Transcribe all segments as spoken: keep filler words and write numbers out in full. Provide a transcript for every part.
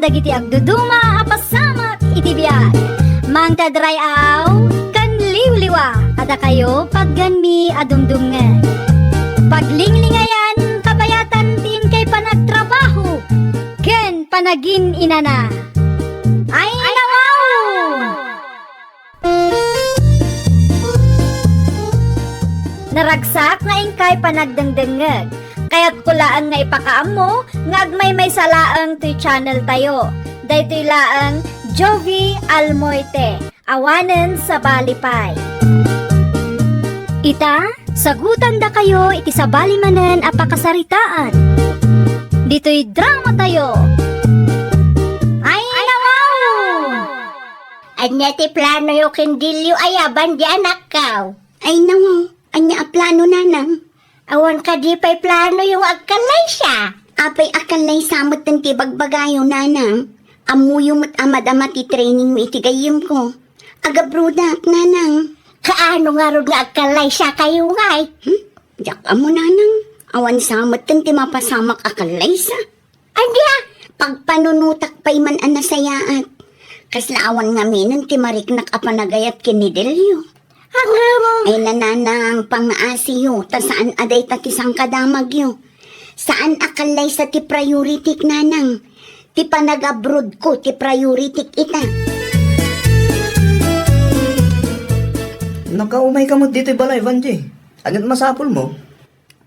dagiti agduduma a pasamak iti biag. Mangted ray-aw ken liwliwa a dakayo patganmi a dumdumngeg. Paglinglingayan, kabayatan ti inkay panagtrabaho ken panagin-inana. Ay, nawaw! Naragsak nga inkay panagdengdengngeg. Kayatko laeng nga ipakaammo nga agmaymaysa laeng toy channel tayo. Daytoy laeng Jovie Almoite, awanen sabali pay. Ita, sagutandakayo iti sabali manen a pakasaritaan. Ditoy drama tayo. Ay, nawaw! Ania ti planoyo ken Delio aya, Vangie, anakko? Ay, nawaw, ania a plano, nanang? Awan kadi pay planoyo nga agkallaysa? Apay a kallaysa metten ti bagbagayo, nanang? Ammoyo met a madama ti trainingmi iti gayyemko. Agabrodak, nanang. Kaano ngarud nga agkallaysakayo ngay? Hmm? Diak ammo, nanang. Awan sa metten ti mapasamak a kallaysa. Ania, pagpanunotak pay man a nasayaat. Kasla awan ngaminen ti mariknak a panagayat ken ni Delio. Ngem, ay, nanang, pangngaasiyo, ta saan a dayta ti sangkadamagyo. Saan a kallaysa ti priority, nanang. Ti panagabroadko ti priority ita. Nakaumayka met ditoy balay, Vangie. Ania ti masapulmo?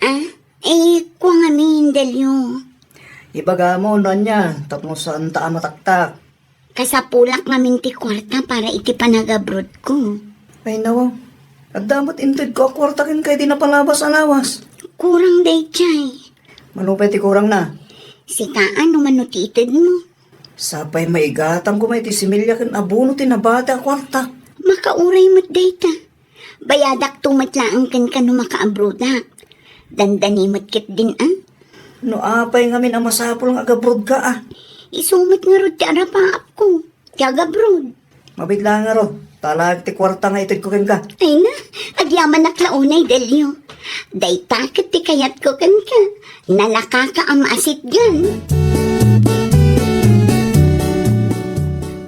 Ah? Eh, kua ngamin, Delio. Ibagam no ania, tapno saanta a mataktak. Kasapulak ngamin ti kuarta para iti panagabroadko. Ay, nawaw. Adda met intedko a kuarta kenka iti napalabas a lawas. Kurang daydiay. Mano pay ti kurangna? Sika, no mano ti itedmo? Sapay maigatangko met iti similya ken abono ti nabati a kuarta. Makauray met dayta. Bayadakto met laeng kenka no makaabroadak. Dandani met ketdin, a? No apay ngamin a masapul nga agabroadka, a? Isu met ngarud ti arapaapko, ti agabroad. Mabiit laeng ngarud, ta alaek ti kuarta nga itedko kenka. Ay na, agyamanak la unay, Delio. Dayta ket ti kayatko kenka. Nalakaka a maasitgan.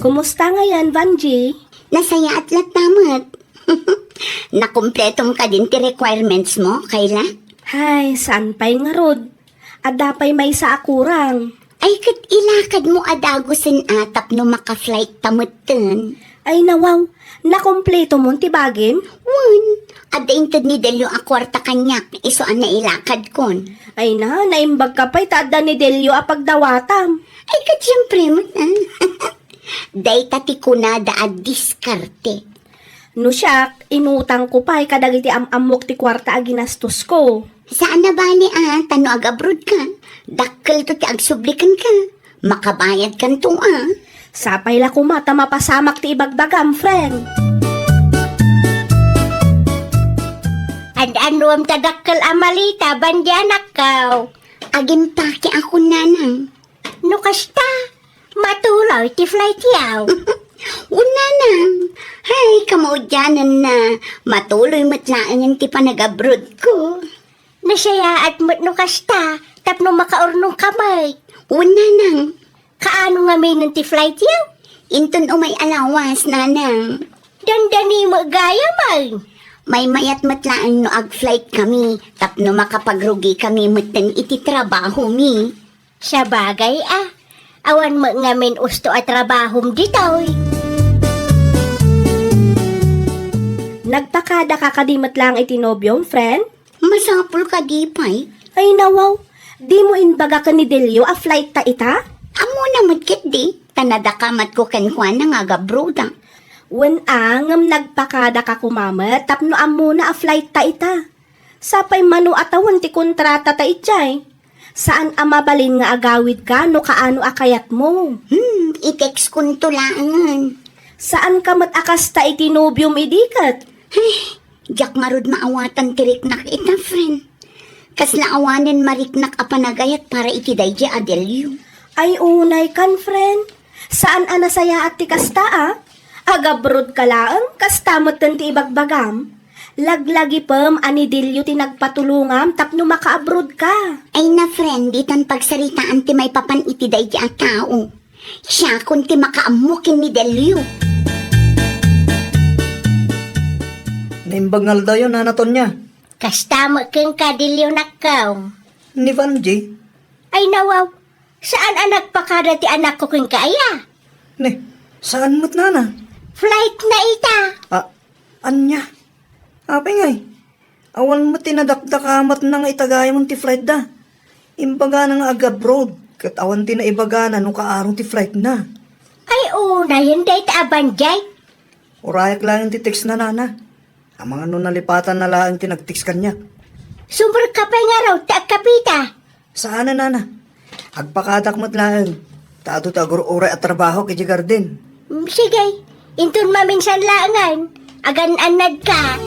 Kumusta ngayan, Vangie? Nasayaat latta met. Nakumpletom kadin ti requirements mo, Kayla? Hay, saan pay ngarud? Adda pay maysa a kurang. Ay, ket ilakadmo a dagusen a tapno maka-flight ta metten. Ay, nawaw, nakumpletomon ti bagim? Wen, adda inted ni Delio a kuarta kaniak, isu a nailakadkon. Ay na, naimbagka pay ta adda ni Delio a pagdawatam. Ay, ket siempre met, a. Dayta ti kunada a diskarte. No siak, inutangko pay kadagiti am-ammok ti kuarta a ginastosko. Saan a bale, a, ta no agabroadka, dakkelto ti agsubli kenka. Makabayadkanto, a. Sapay la koma ta mapasamak ti ibagbagam, friend. Ad-anuem ta dakkel a maleta, Vangie, anakko? Agimpake a kunana. No kasta, matuloy ti flightyo. Wen, nanang. Hay, kamaudianenna, matuloy met laengen ti panagabroadko. Nasayaat met no kasta, tapno makaurnongka met. Wen, nanang. Kaano ngaminen ti flightyo? Inton umay a lawas, nanang. Dandani met gayam. Maymayat met laeng no ag-flight kami, tapno makapagrugikami metten iti trabahomi. Sabagay a, awan met ngamin usto a trabahom ditoy. Nagpakadaka kadi met laeng iti nobiom, friend? Masapul kadi pay? Ay, nawaw, dimo imbaga ken ni Delio a flight ta ita? Ammona met ketdi, ta nadakamatko kenkuana nga agabroadak. Wen a, ngem nagpakadaka koma met tapno ammona a flight ta ita. Sapay mano a tawen ti kontrata ta idiay. Saan a mabalin nga agawidka no kaano a kayatmo. Hmm, i-textkonto laengen. Saanka met a kasta iti nobiom idi ket? Ay, diak ngarud maawatan ti riknak ita, friend. Kasla awanen mariknak a panagayat para iti daydiay a Delio. Ay, unay kan, friend. Saan a nasayaat ti kasta, a? Agabroadka laeng, kasta metten ti ibagbagam. Laglagipem a ni Delio ti nagpatulongam tapno makaabroadka. Ay na, friend, ditan pagsaritaan ti maipapan iti daydi a tao. Siakon ti makaammo ken ni Delio. Naimbag nga aldaw, Nana Tonya. Kasta met kenka, Delio, nakkaw. Ni Vanji? Ay, nawaw. Saan a nagpakada ti anakko kenka aya? Ne, saan met, Nana? Flight na ita. Ah, ania? Apay ngay? Awan met ti nadakdakamatna nga itagayam ti flight da. Imbagana nga ag-abroad, ket awan ti naibagana no kaaro ti flight na. Ay, unayen dayta a Vanji. Urayak laeng ti text na, Nana. Amangan no nalipatanna laeng ti nag-text kaniak. Sumrekka pay ngarud ti agkapita. Saan a, Nana. Agpakadak met laeng. Ta adu ti agur-uray a trabahok idiay garden. Mm, sige. Inton maminsan laengen, agan-annadka.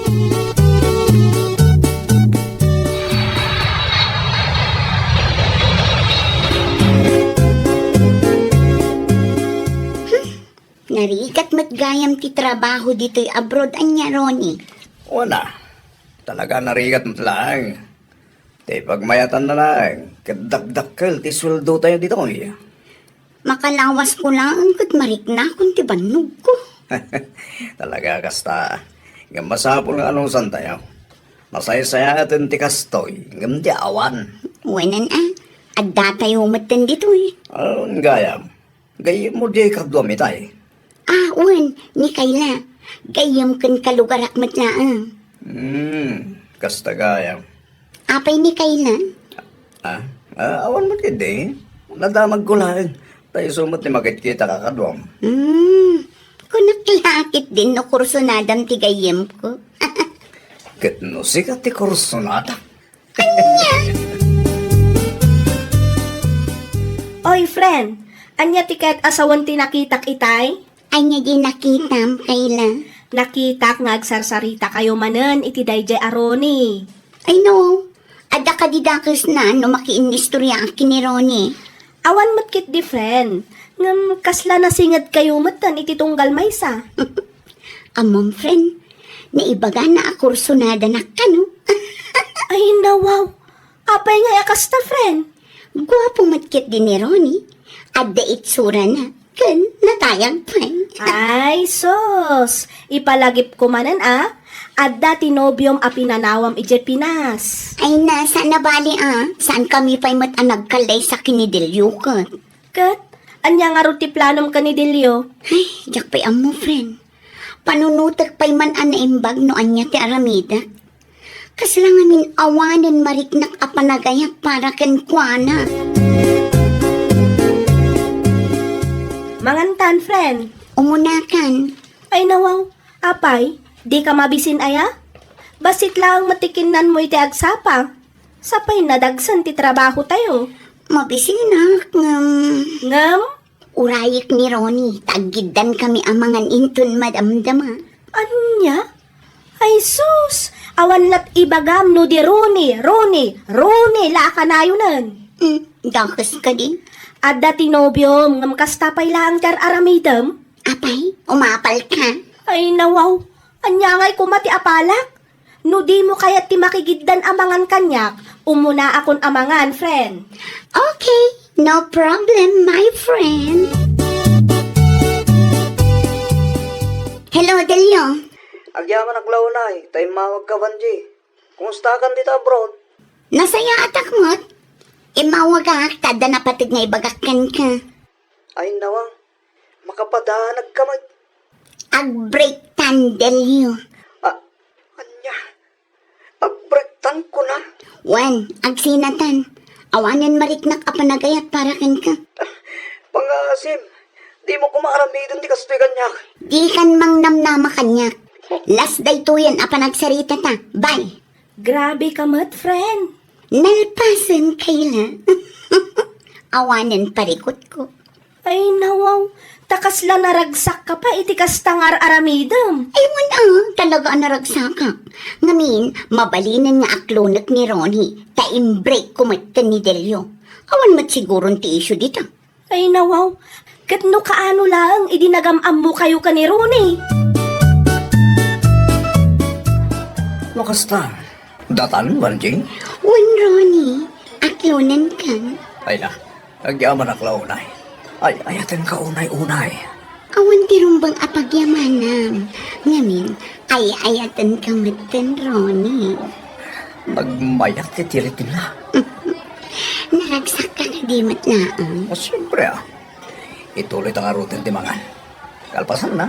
Hmm, narigat met gayam ti trabaho ditoy abroad, ania, Ronnie? Wen a, talaga narigat met laeng. Ti pagmayatanna laeng, ket dakdakkel ti sueldotayo ditoy. Makalawasko laeng ket mariknakon ti bannogko. Talaga kasta. Ngem masapul nga anusantayo. Masaysayaten ti kastoy, ngem ti awan. Wen a, addatayo metten ditoy. Alon gayam, gayyemmo diay kaduam itay? Ah, wen, ni Kayla. Gayyem ken kalugarak met laeng. Hmm, kasta gayam. Apay ni Kayla? Ah, ah, awan met ketdi. Nadamagko laeng. Ta isu met ti makitkita kakaduam. Hmm, kunak la ketdin no kursunadam ti gayyemko. Ket no sika ti kursunada? Ania? Oy, friend, ania ti ket a sawen ti nakitak itay? Ania di nakitam, Kayla? Nakitak nga agsarsarita kayo manen iti daydiay a Ronnie. Ay no, adda kadi dakesna no makiinnistoriaak ken ni Ronnie. Awan met ketdi, friend. Ngem kasla nasinged kayo metten iti tunggal maysa. Ammom, friend, naibagana a kursunadanak kano. Ay, nawaw. Apay ngay a kasta, friend? Guapo met ketdi ni Ronnie. Adda itsurana ken natayag pay. Ay, sus! Ipalagipko manen a, adda ti nobiom a pinanawam idiay Pinas. Ay na, saan a bale a, saankami pay met a nagkallaysa ken ni Delio ket. Ket, ania ngarud ti planom ken ni Delio? Ay, diak pay ammo, friend. Panunotek pay man a naimbag no ania ti aramidek. Kasla ngamin awanen mariknak a panagayat para kenkuana. Mangantan, friend. Umunakan. Ay, nawaw. Apay, dika mabisin aya? Bassit laeng met ti kinnanmo iti agsapa. Sapay nadagsen ti trabahotayo. Mabisinak, ngem. Ngem? Urayek ni Ronnie, ta aggiddankami a mangan inton madamdama. Ania? Ay sus! Awan lat ibagam no di Ronnie, Ronnie, Ronnie la a kanayonen. Hmm, dakes kadi? Adda ti nobiom, ngem kasta pay laeng ti ar-aramidem. Apay, umapal ka? Ay, nawaw. Ania ngay koma ti apalak? No dimo kayat ti makigiddan a mangan kaniak, umunaakon a mangan, friend. Okay, no problem, my friend. Hello, Delio. Agyamanak la unay, ta immawagka, Vanji. Kumustakan dita abroad? Nasayaatak met. Immawagak, ta adda napateg nga ibagak kenka. Ay, nawa. Makapadanagka met. Agbreaktan, Delio. A-, ania? Agbreaktan kuna? Wen, agsinatan. Awanen mariknak a panagayat para kenka. Pangaasim, dimo koma aramiden ti kastoy kaniak. Dikan mangnamnama kaniak. Last daytoyen a panagsaritata. Bye. Grabe ka met, friend. Nalpasen, Kayla. Awanen parikutko. Ay, nawaw. Ta kasla naragsakka pay iti kasta nga ar-aramidem. Ay, wen a, talaga a naragsakak. Ngamin, mabalinen nga aklonek ni Ronnie, ta imbreakko met ken ni Delio. Awan met siguron ti issue dita. Ay, nawaw. Ket no kaano laeng idi nagam-ammokayo ken ni Ronnie? No kasta, datan, Vanji? Wen, Ronnie. Aklonenkan. Ay na, agyamanak la unay. Ay-ayatenka unay-unay. Awan ti rumbeng a pagyamanam. Ngamin, ay-ayatenka metten, Ronnie. Nagmayat ti tiritimna. Naragsakka kadi met laeng? O, siyempre, ah. Ituloyta ngaruden ti mangan. Kalpasanna,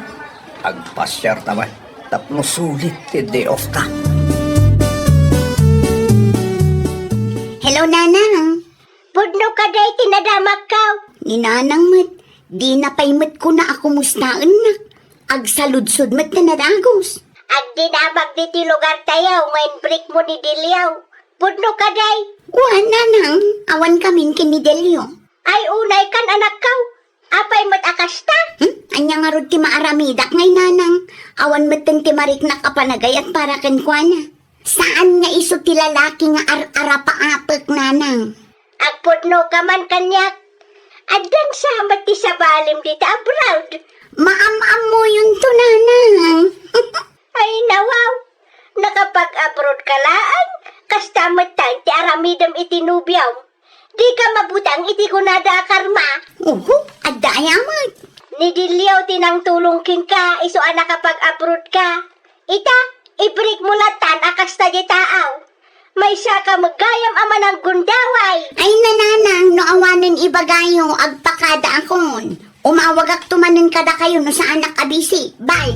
agpasiarta met tapno sulit ti day off ta. Hello, Nanang. Pudno kadi ti nadamakkaw? Ni Nanang met, dina pay met kuna a kumustaennak. Agsaludsod met ta nadagus. Agdinamak ditoy lugartayo nga inbreak mo ni Dilio. Pudno kadi? Wen, Nanang, awan kamin ken ni Dilio. Ay, unay kan, anakkaw. Apay met a kasta? Hmm? Ania ngarud ti maaramidak ngay, Nanang? Awan metten ti mariknak a panagayat para kenkuana. Saan nga isu ti lalaki nga ar-arapaapek, Nanang? Agpudnoka man kaniak. Addan sa met ti sabalim dita abroad. Maam-ammuyonto, Nanang. Ay, nawaw. Nakapag-abroad ka laeng. Kasta met ti aramidem iti nobiom. Dika mabutang iti kunada a karma. Oho, adda aya met. Ni Dilio ti nangtulong kenka, isu a nakapag-abroad ka. Ita, ibreak mo latan a kasta di taaw. Maysa ka met gayam a mananggundaway. Ay, Nanang, no awanen ibagayo, agpakadaakon. Umawagakto manen kadakayo no saanak a busy. Bye!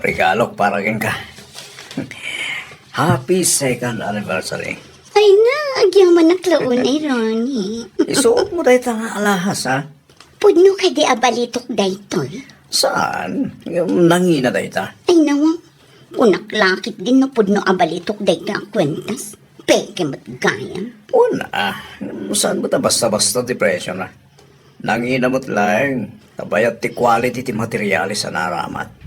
Regalok para kenka. Happy second anniversary. Ay na, agyamanak la unay, Ronnie. Isuot mo dayta nga alahas, ha? Pudno kadi a balitok daytoy? Saan? Nangina dayta. Ay, nawa. Kunak la ketdin no pudno a balitok dayta a kuentas. Peke met gayam. Wen a, saan met a basta-basta ti presyo na? Nangina met laeng, ta bayat ti quality ti materials a naaramat.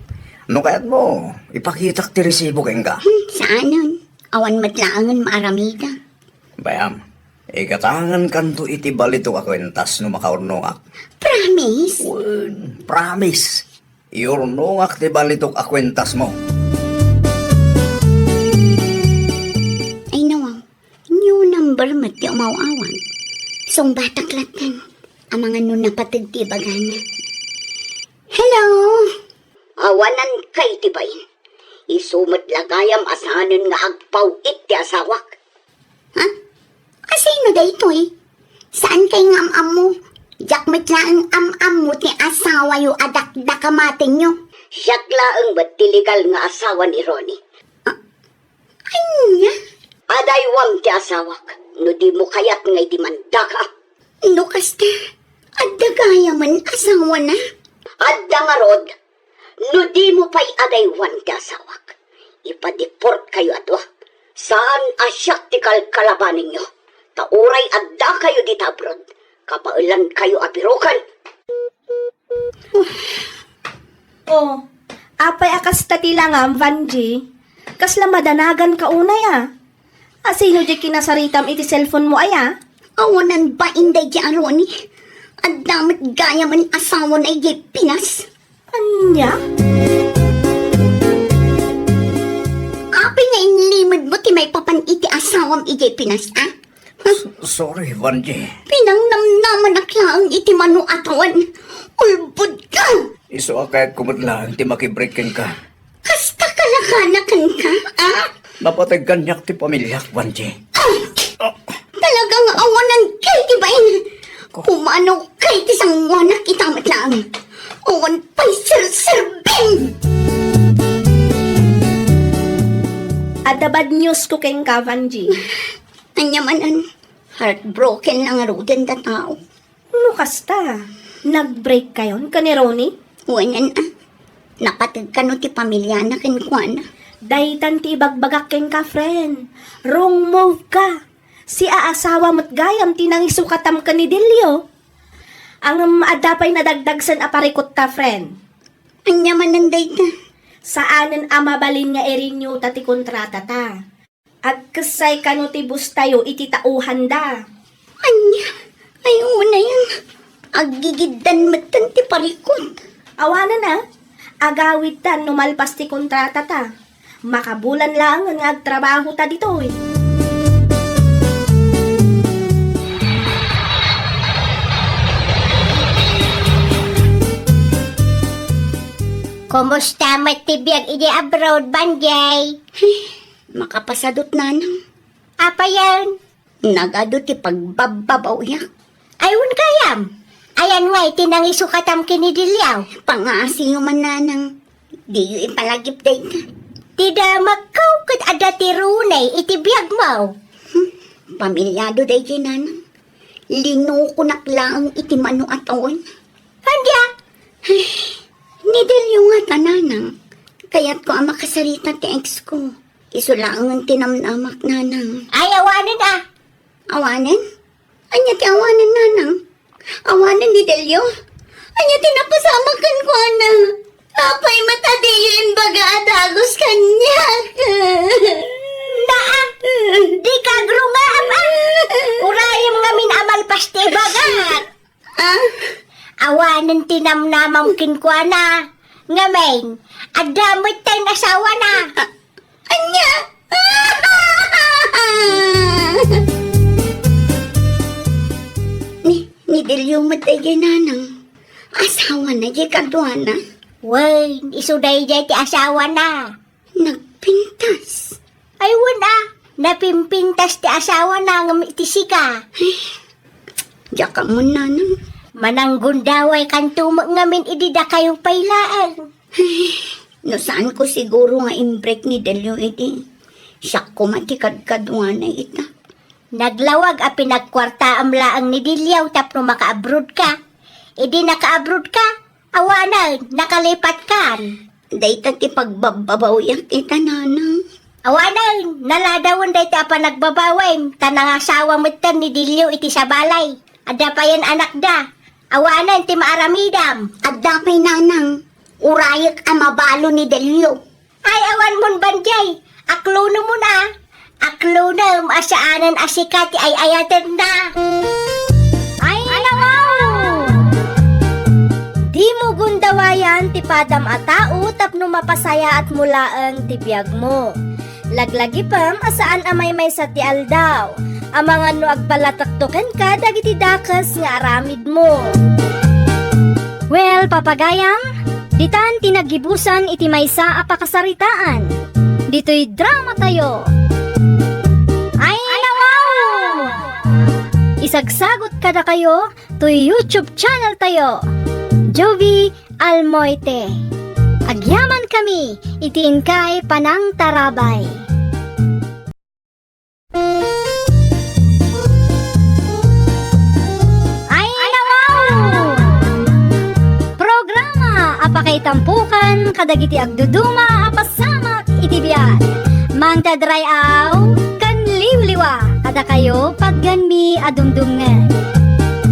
No kayatmo, ipakitak ti resibo kenka. Hmm, saanen? Awan met laengen maaramida. Bayam, igatangenkanto iti balitok a kuentas no makaurnongak. Promise? Wen, promise. Iurnongak ti balitok a kuentasmo. Ay, nawaw. New number met ti umaw-awan. Sungbatak latten. Amangan no napateg ti ibagana. Hello? Awanan kay ti bain. Isu met la gayam a saanen nga agpaw-it ti asawak. Ha? Asino daytoy? Saan kay nga am-ammo? Diak met laeng am-ammo ti asawayo a dakdakamatenyo. Siak laeng met ti legal nga asawa ni Ronnie. Ah, ania? Adaywam ti asawak no dimo kayat nga idimandaka. No kasta, adda gayamen asawana? Adda ngarud. No dimo pay adaywan ti asawak, ipadeport kayo a dua. Saan a siak ti kalkalabanenyo. Ta uray adda kayo dita abroad, kabaelan kayo a biroken. Oh, apay a kasta ti langam, Vanji? Kasla madanagan ka unay a. Asino di kinasaritam iti cellphone mo aya? Awanan bain daydi a Ronnie. Adda met gayamen asawana idiay Pinas. Ania? Apay nga inlimed mo ti maipapan iti asawam idiay Pinas, a? S-, sorry, Vanji. Pinangnamnamanak laeng iti mano a tawen. Ulbod ka! Isu a kayatko met laeng ti makibreak kenka. Kasta kalakana kenka, a? Napateg kaniak ti pamiliak, Vanji. Ah! Talaga nga awanan kay ti bain. Kumano kay ti sanguanak ita met laeng. Awan pay serserbing! Adda bad news ko kenka, Vanji. Ania manen, heartbroken la ngaruden ta tao. No kasta, nag-break kayon ken ni Ronnie? Wen a. Napateg kano ti pamiliana kenkuana. Daytan ti ibagbagak kenka, friend. Wrong move ka. Siaasawa met gayam ti nangisukatam ken ni Delio. Ngem adda pay nadagdagsen a parikutta, friend. Ania manen dayta? Saanen a mabalin nga i-renew ta ti kontratata. Agkessay kano ti boss tayo iti tauhanda. Ania? Ay, unay a. Aggigiddan metten ti parikut. Awanen a, agawidtan no malpas ti kontratata. Makabulan laengen nga agtrabahota ditoy. Kumusta met ti biag idiay abroad, Banjay? Makapasadut, nanang. Apayen? Nagadu ti pagbabbabaoyak. Ay, wen gayam. Ayan ngay ti nangisukatam ken ni Deliaw. Pangaasiyo man, nanang. Diyo ipalagip dayta. Ti damagko ket adda ti runay iti biagmo. Hmm, pamilyado daydiay, nanang. Linukonak laeng iti mano a tawen. Ania? Ni Delio ngata, nanang. Kayatko a makasarita ti ex ko. Isu laengen ti namnamak, nanang. Ay, awanen a. Awanen? Ania ti awanen, nanang? Awanen ni Delio? Ania ti napasamak kenkuana? Apay met a diyo imbaga a dagus kaniak? Naa, dika agrungaam a. Urayem ngamin a malpas ti ibagak. Ah? Awanen ti namnamam kenkuana. Ngamin, adda met tay asawana. Ah, ania? Ni, ni Delio met daydiay, nanang. Asawana diay kaduana. Wen, isu daydiay ti asawana. Nagpintas. Ay, wen a, napimpintas ti asawana ngem iti sika. Diak ammo, nanang. Mananggundawaykanto met ngamin idi dakayo pay laeng. No saanko siguro nga imbreak ni Delio idi, siak koma ti kadkaduana ita. Naglawag a pinagkuartaam laeng ni Delio tapno makaabroad ka. Idi nakaabroad ka, awanen, nakalipatkan. Dayta ti pagbabbabaoyak ita, nanang. Awanen, naladawen dayta a panagbabawem, ta nangasawa metten ni Delio iti sabalay. Adda payen anakda. Awanen ti maaramidam. Adda pay, nanang. Urayek a mabalo ni Delio. Ay, awan mon, Banjay. Aklonem mon a. Aklonem a saanen a sika ti ay-ayatenna. Ay, nawaw! Dimo gundawayan ti padam a tao tapno mapasayaatmo laeng ti biagmo. Laglagipem a saan a maymaysa ti aldaw. Amangan no agpalatekto kenka dagiti dakes nga aramidmo. Well, papagayam, ditan ti naggibusan iti maysa a pakasaritaan. Ditoy drama tayo. Ay, nawaw! Isagsagot kadakayo toy YouTube channel tayo, Jovi Almoite. Agyaman kami iti inkay panangtarabay. Ay, nawaw! Programa a pakaitampokan kadagiti agduduma a pasamak iti biag. Mangted ray-aw ken liwliwa kadakayo patgenmi a dumdumngeg.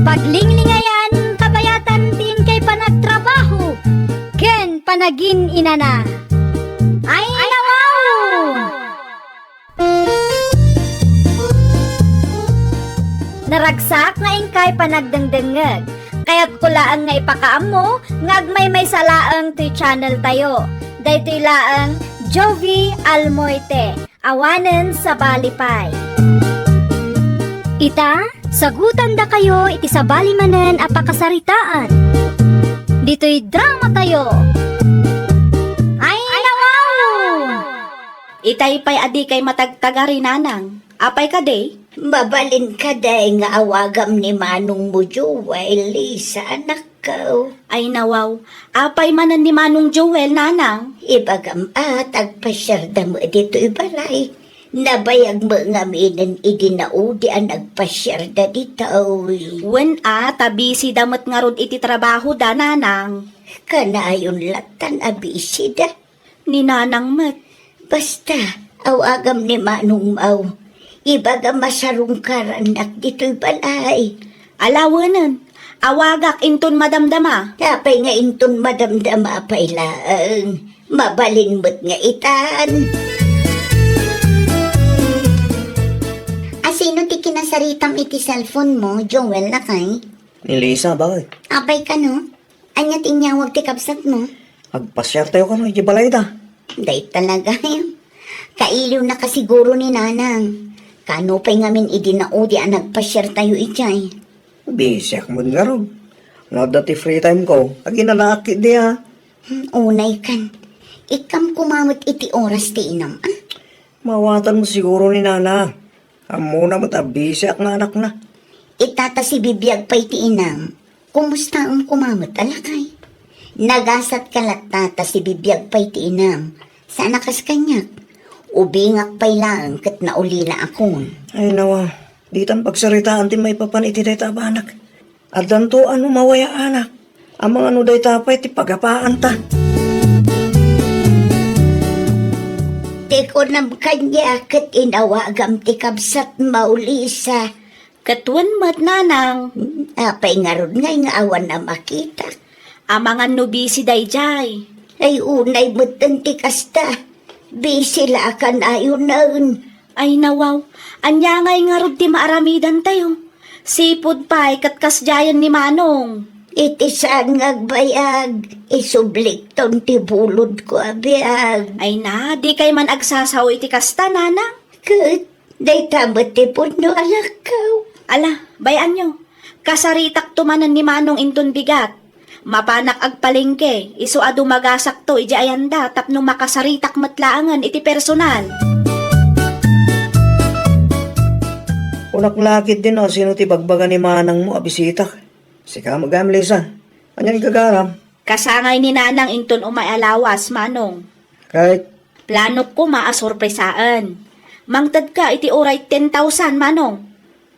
Paglinglingayam kabayatan ti inkay panagtrabaho ken panagin-inana. Ay, nawaw! Naragsak nga inkay panagdengdengngeg. Kayatko laeng nga ipakaammo nga agmaymaysa laeng toy channel tayo. Daytoy laeng Jovi Almoite, awanen sabali pay. Ita, sagutandakayo iti sabali manen a pakasaritaan. Ditoy drama tayo. Ay, nawaw! Itay pay a dikay matagtagari, nanang. Apay kadi? Mabalin kadi nga awagam ni manongmo Joel, Lisa, anakko? Ay, nawaw. Apay manen ni Manong Joel, nanang? Ibagam a, ta agpasiarda met ditoy balay. Nabayag met ngaminen idi naudi a nagpasiarda ditoy. Wen a, ta busy da met ngarud iti trabahoda, nanang. Kanayon lattan a busy da. Ni nanang met. Basta, awagam ni manongmo. Ibagam a sarungkarannak ditoy balay. Alawenen, awagak inton madamdama. Apay nga inton madamdama pay laeng? Mabalin met nga itan. Asino ti kinasaritam iti cellphone mo, Joel, lakay? Ni Lisa, bakit? Apay kano? Ania ti inyawag ti kabsatmo? Agpasiartayo kano iti balayda. Dayta la gayam. Kailiwnaka siguro ni Nanang. Kano pay ngamin idi naudi a nagpasiartayo idiay? Bisiak met ngarud. No adda ti free time ko, aginanaak ketdi a. Hmm, unay kan. Ikkam koma met iti oras ti inam, a? Maawatan mo siguro ni Nana. Ammona met a bisiak nga anakna. Ita ta sibibiag pay ti inam. Kumustaem koma met a lakay? Nagasatka latta ta sibibiag pay ti inam. Saan a kas kaniak. Ubingak pay laeng ket naulila akon. Ay, nawa, ditan pagsaritaan ti maipapan iti dayta a banak. Addanto a no mawayaanak. Amangan no dayta pay ti pagapaanta. Ti kunam kaniak ket inawagam ti kabsatmo, Lisa. Ket wen met, Nanang. Hmm, apay ngarud ngay nga awan a makitak? Amangan no busy daydiay. Ay, unay metten ti kasta. Busy la a kanayonen. Ay, nawaw. Ania ngay ngarud ti maaramidantayo? Sipud pay ket kasdiayen ni Manong. Iti saan nga agbayag, isublikton ti bulodko a biag. Ay na, dikay man agsasao iti kasta, Nanang. Ket dayta met ti pudno a lakkaw. Ala, bay-anyo. Kasaritakto manen ni Manong inton bigat. Mapanak agpalengke, isu a dumagasakto idiay ayanda tapno makasaritak met laengen iti personal. Kunak la ketdin no sino ti bagbaga ni manangmo a bisitak. Sika met gayam, Lisa. Ania ti gagaram? Kasangay ni Nanang inton umay a lawas, Manong. Ket? Planok koma a sorpresaen. Mangtedka iti uray ten thousand, Manong.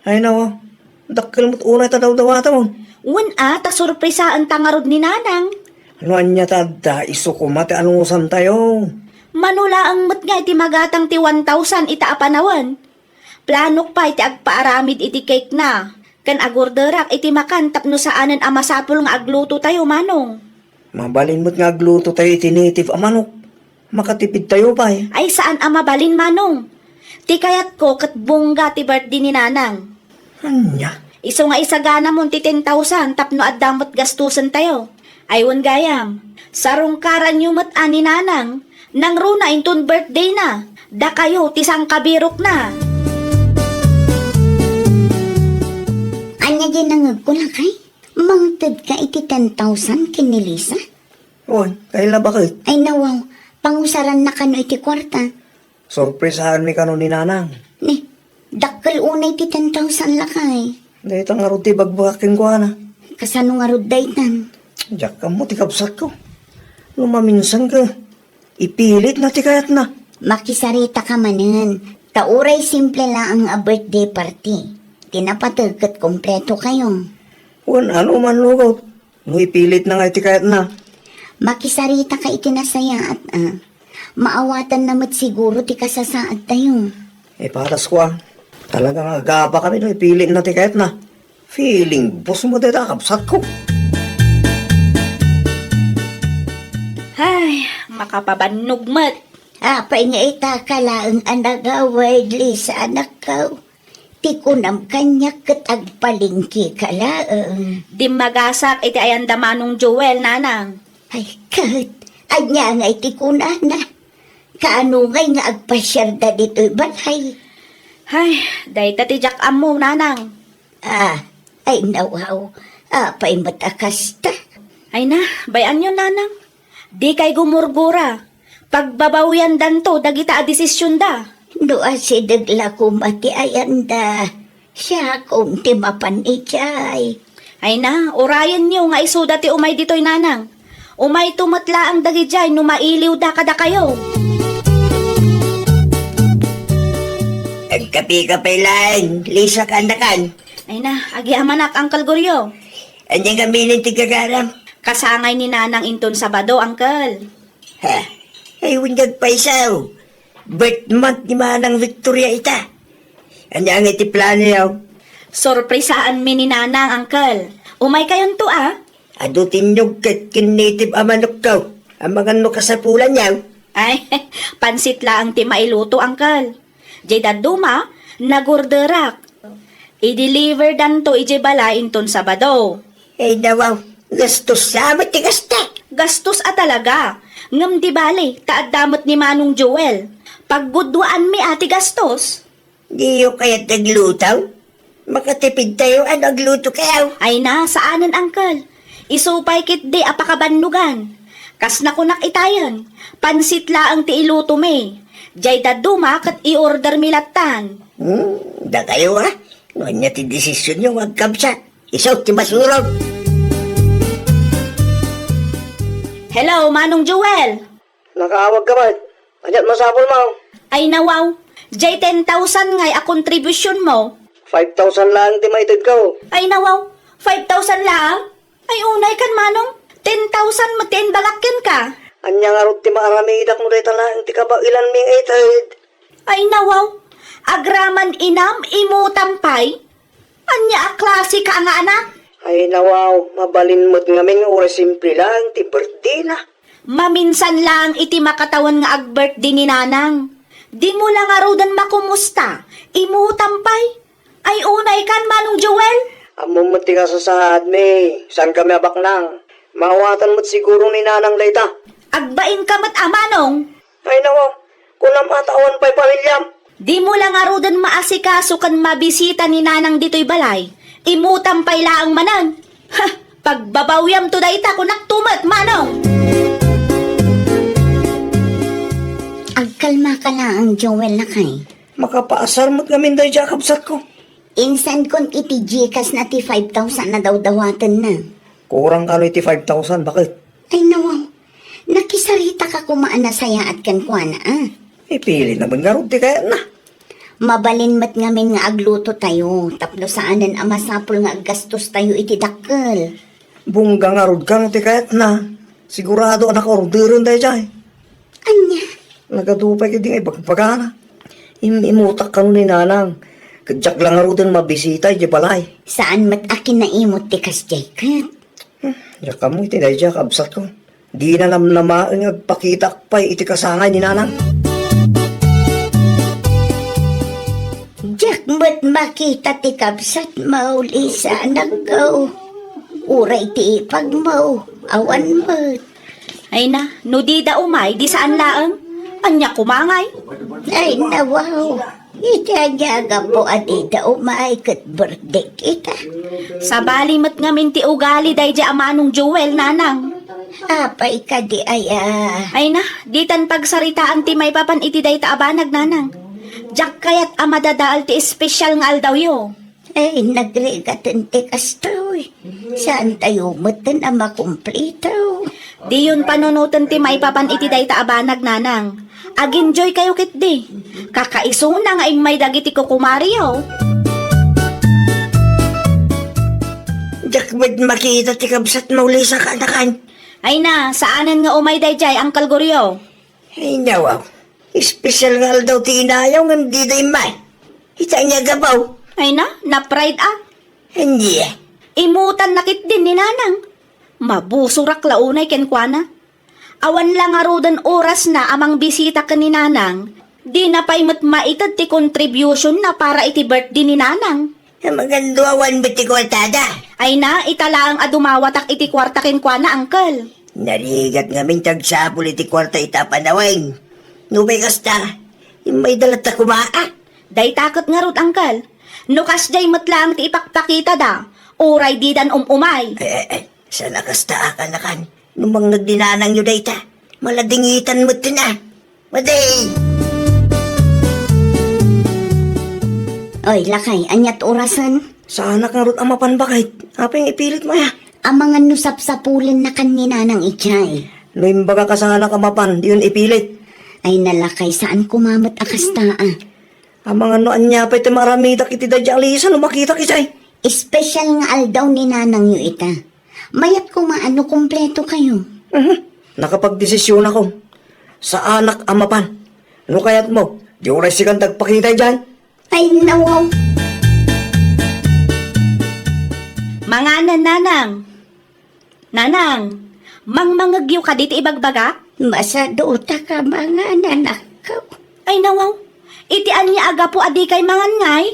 Ay, nawa. Dakkel met unay ta dawdawatam. Wen a, ta sorpresaenta ngarud ni Nanang. No ania ta adda, isu koma ti anusantayo. Mano laeng met nga iti magatang ti one thousand ita a panawen. Planok pay ti agpaaramid iti cake na, ken agorderak iti makan tapno saanen a masapul nga aglutotayo, Manong. Mabalin met nga aglutotayo iti native a manok. Makatipidtayo pay. Ay, saan a mabalin, Manong. Ti kayatko ket bongga ti birthday ni Nanang. Ania? Isu nga isaganamon ti ten thousand tapno adda met gastusentayo. Ay, wen gayam, sarungkaranyo met a ni Nanang, nangruna inton birthday na, dakayo ti sangkabirokna. Ania diay nangegko, lakay? Mangtedka iti ten thousand ken ni Lisa? Oy, kayla baket? Ay, nawaw, pangusaranna kano iti kuarta. Sorpresaanmi kano ni Nanang. Ni, dakkel unay ti ten thousand, lakay. Dayta ngarud ti ibagbagak kenkuana. Kasano ngarud daytan? Diak ammo ti kabsatko. No maminsan ka, ipilitna ti kayatna. Makisaritaka manen, ta uray simple laeng a birthday party. Ti napateg ket kompletokayo. Wen, ano man lugaw? No ipilitna nga iti kayatna. Makisaritaka iti nasayaat, a. Maawatanna met siguro ti kasasaadtayo. Ipatasko, a. Talaga nga agabakami no ipilitna ti kayatna. Feeling boss mo dayta a kabsatko. Ay, makapabannog met. Apay nga ita ka laeng a nagawid, Lisa, anakko. Ti kunam kaniak ket agpalengkeka laeng. Dimmagasak iti ayanda Manong Joel, Nanang. Ay, ket, ania ngay ti kunana? Kaano ngay nga agpasiarda ditoy balay? Ay, dayta ti diak ammo, Nanang. Ah, ay, nawaw. Apay met a kasta? Ay na, bay-anyo, Nanang. Dikay gumurgura. Pagbabawiandanto dagita a desisionda. No asideg la koma ti ayanda, siakon ti mapan idiay. Ay na, urayenyo nga isuda ti umay ditoy, Nanang. Umayto met laeng dagidiay no mailiwda kadakayo. Agkapika pay laeng, Lisa, kaanakan. Ay na, agyamanak, Uncle Goryo. Ania ngamin ti gagaram? Kasangay ni Nanang inton Sabado, Uncle. Ha? Ay, wen, agpayso. Birth month ni Manang Victoria ita. Ania ngay ti planoyo? Sorpresaanmi ni Nanang, Uncle. Umaykayonto, a? Adu ti inyog ket ken native a manokko. Amangan no kasapulanyo. Ay, pansit laeng ti mailuto, Uncle. Diay dadduma, nagorderak. I-deliverdanto idiay balay inton Sabado. Ay, nawaw, gastos sa met ti kasta. Gastos a talaga. Ngem di bale, ta adda met ni Manong Joel. Paggudwaanmi a ti gastos. Diyo kayat agluto? Makatipid tayo, ano agluto kayo? Ay na, saanen, Uncle. Isu pay ketdi a pakabannogan. Kas nakunak itayen, pansit laeng ti ilutomi. Diay dadduma ket i-ordermi lattan. Hmm, da kayo, ah. No ania ti desisyonyo nga agkabsat? Isu ti masurog. Hello, Manong Joel. Nakaawag ka man. Aniat masapul mo? Ay, nawaw. Diay ten thousand ngay a kontribusyonmo. Five thousand lang ti maitedko. Ay, nawaw. Five thousand lang? Ay, unay kan, Manong. Ten thousand met ti imbagak kenka. Ania ngarud ti maaramidak no dayta laeng ti kabaelanmi nga ited? Ay, nawaw. Agraman inam, imutam pay. Ania a klase ka nga anak? Ay, nawaw, mabalin met ngamin nga uray simple lang ti birthdayna. Maminsan lang iti makatawen nga agbirthday ni Nanang. Dimo la ngaruden makumusta, imutam pay. Ay, unay kan, Manong Joel? Ammom met ti kasasaadmi, saan kami a baknang. Maawatan met siguro ni Nanang dayta. Agbain ka met a, Manong. Ay, nawaw, kunam a ta awan pay pamiliam. Dimo la ngaruden maasikaso ken mabisita ni Nanang ditoy balay. Imutam pay laeng manen. Ha! Pagbabawiamto dayta, kunakto met, Manong! Agkalmaka laeng, Joel, lakay. Makapaasar met ngamin daydiay a kabsatko. Insankon iti Gcash na ti five thousand a dawdawatenna. Kurang kano iti five thousand, baket? Ay, nawaw. Nakisaritak a koma a nasayaat kenkuana, a. Ipilit na met ngarud ti kayatna. Mabalin met ngamin nga aglutotayo tapno saanen a masapul nga aggastostayo iti dakkel. Bungga ngarud kano ti kayatna. Sigurado a nakaorderen daydiay. Ania? Nagadu pay ketdi nga ibagbagana. Im-imutak kano ni Nanang. Ket diak la ngaruden mabisita idiay balay. Saan met a kinaimut ti kasdiay ket? Hmm, diak ammo iti daydiay a kabsatko. Dina namnamaen nga agpakitaak pay iti kasangay ni Nanang. Diak met makita ti kabsatmo, Lisa, anak ko. Uray ti ipagmo, awan met. Ay na, no dida umay, di saan laeng? Ania koma ngay? Ay, nawaw. Iti ania a gapu a dida umay ket birthday ita? Sabali met ngamin ti ugali daydiay a Manong Joel, Nanang. Apay kadi aya? Ay na, ditan pagsaritaan ti maipapan iti dayta a banag, Nanang. Diak kayat a madadael ti espesyal nga aldawyo. Ay, nagrigaten ti kastoy. Saantayo metten a makumplito. Diyon panunoten ti maipapan iti dayta a banag, Nanang. Ag-enjoy kayo ketdi. Kakaisuna nga immay dagiti kukumariyo. Diak met makita ti kabsatmo, Lisa, kaanakan. Ay na, saanen nga umay daydiay, Uncle Goryo. Ay, nawaw. Espesyal nga aldaw ti inayo ngem dida immay. Ita ania a gapu? Ay na, na-pride a. Ania? Imutanna ketdin ni Nanang. Mabusorak la unay kenkuana. Awan la ngaruden orasna a mangbisita ken ni Nanang. Dina pay met maited ti contribution na para iti birthday ni Nanang. Maganduawan met ti kuartada. Ay na, ita laeng a dumawatak iti kuarta kenkuana, Uncle. Narigat ngamin ti agsapul iti kuarta ita a panawen. No pay kasta, immayda latta koma, a. Dayta ket ngarud, Uncle. No kasdiay met laeng ti ipakpakitada, uray didan um-umay. Ay, ay, ay, saan a kasta a kaanakan. No mangngeg ni Nanangyo dayta, maladingitan metten a. Madi! Oy, lakay, aniat orasen? Saanak ngarud a mapan, baket. Apay nga ipilitmo aya? Amangan no sapsapulennakan ni Nanang idiay. No imbagak a saanak a mapan, diyon ipilit. Ay, nalakay, saan koma met a kasta, a. Amangan no ania pay ti maaramidak iti daydiay a Lisa no makitak idiay. Espesyal nga aldaw ni Nanangyo ita. Mayat koma a no kumpleto kayo. Mhm. Nakapagdesisyonakon. Saanak a mapan. No kayatmo, di uray sikan ti agpakita idiay. Ay, nawaw. Manganen, Nanang. Nanang, mangmangegyo kadi ti ibagbagak? Masadutaka mangan, anakko. Ay, nawaw. Iti ania a gapu a dikay mangan ngay?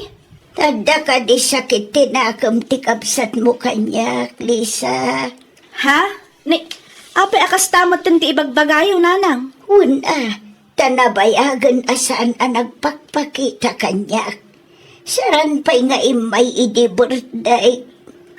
Adda kadi sakit ti nakem ti kabsatmo kaniak, Lisa? Ha? Ni, apay a kasta metten ti ibagbagayo, nanang? Wen a, ta nabayagen a saan a nagpakpakita kaniak. Saan pay nga immay idi birthday.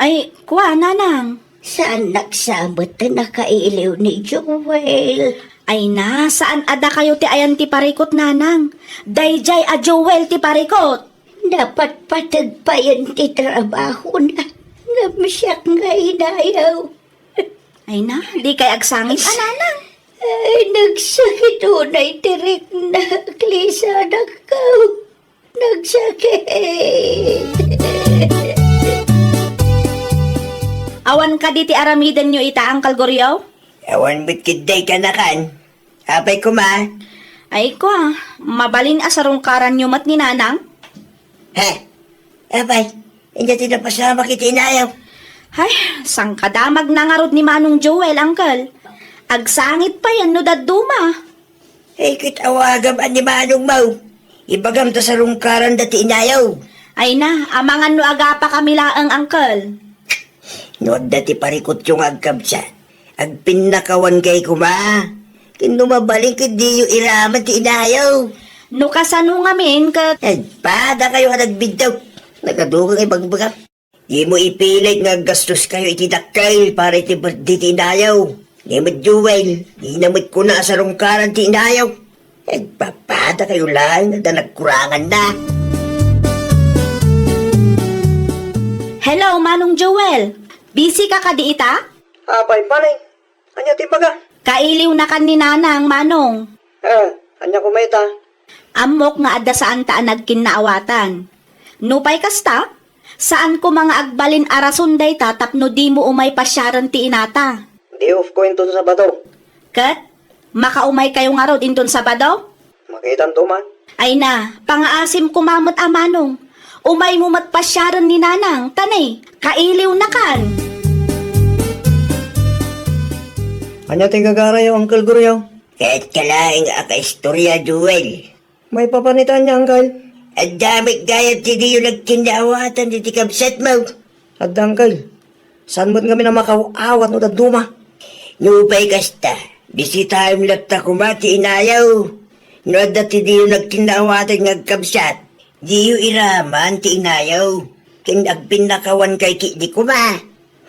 Ay, kua, nanang. Saan naksamet ti nakailiw ni Joel? Ay na, saan a dakayo ti ayan ti parikut, nanang? Daydiay a Joel ti parikut. Napatpateg payen ti trabahona. Namsiak nga inayaw. Ay na, di kay agsangit a, nanang. Ay, nagsakit unay ti riknak, Lisa, anak ko. Nagsakit. Awan kadi ti aramidenyo ita, Uncle Goryo? Awan met ketdi, kanakan. Apay koma? Ay, kua, mabalin a sarungkaranyo met ni nanang? He? Apay, ania ti napasamak iti inayaw? Ay, sangkadamagna ngarud ni Manong Joel, Uncle. Agsangit payen no dadduma. Ay, ket awagam a ni manongmo. Ibagam ta sarungkaranda ti inayaw. Ay na, amangan no agapakami laeng, Uncle. No adda ti parikutyo nga agkabsat, agpinnakawan kay koma. Ken no mabalin ket diyo iraman ti inayaw. No kasano ngamin ket? Agpadakayo a nagbiddaw. Nagadugang ibagbagam. Dimo ipilit nga aggastoskayo iti dakkel para iti birthday ti inayaw. Ni met Joel, dina met kuna a sarungkaran ti inayaw. Agpapadakayo laeng, adda nagkuranganna. Hello, Manong Joel. Busy ka kadi ita? Apay, pare. Ania ti baga? Kailiwnakan ni Nanang, Manong. Eh, ania koma ita? Ammok nga adda saanta a nagkinnaawatan. Nupay kasta, saan koma nga agbalin a rason dayta tapno dimo umay pasiaren ti inata. Day off ko inton Sabado. Ket, makaumay kayo ngarud inton Sabado? Makitanto man. Ay na, pangaasim koma met a Manong. Umaymo met pasiaren ni Nanang, ta ne, kailiwnakan. Ania ti gagarayo, Uncle Goryo? Ket ka laeng a kaistorya, Joel. Maipapan ita ania, Uncle? Adda met gayam ti diyo nagkinnaawatan iti kabsatmo. Adda, Uncle. Saan met ngamin a makaw-awat no dadduma? Nupay kasta, bisitaem latta koma ti inayaw. No adda ti diyo nagkinnaawatan nga agkabsat, diyo iraman ti inayaw. Ken agpinnakawan kay ketdi koma.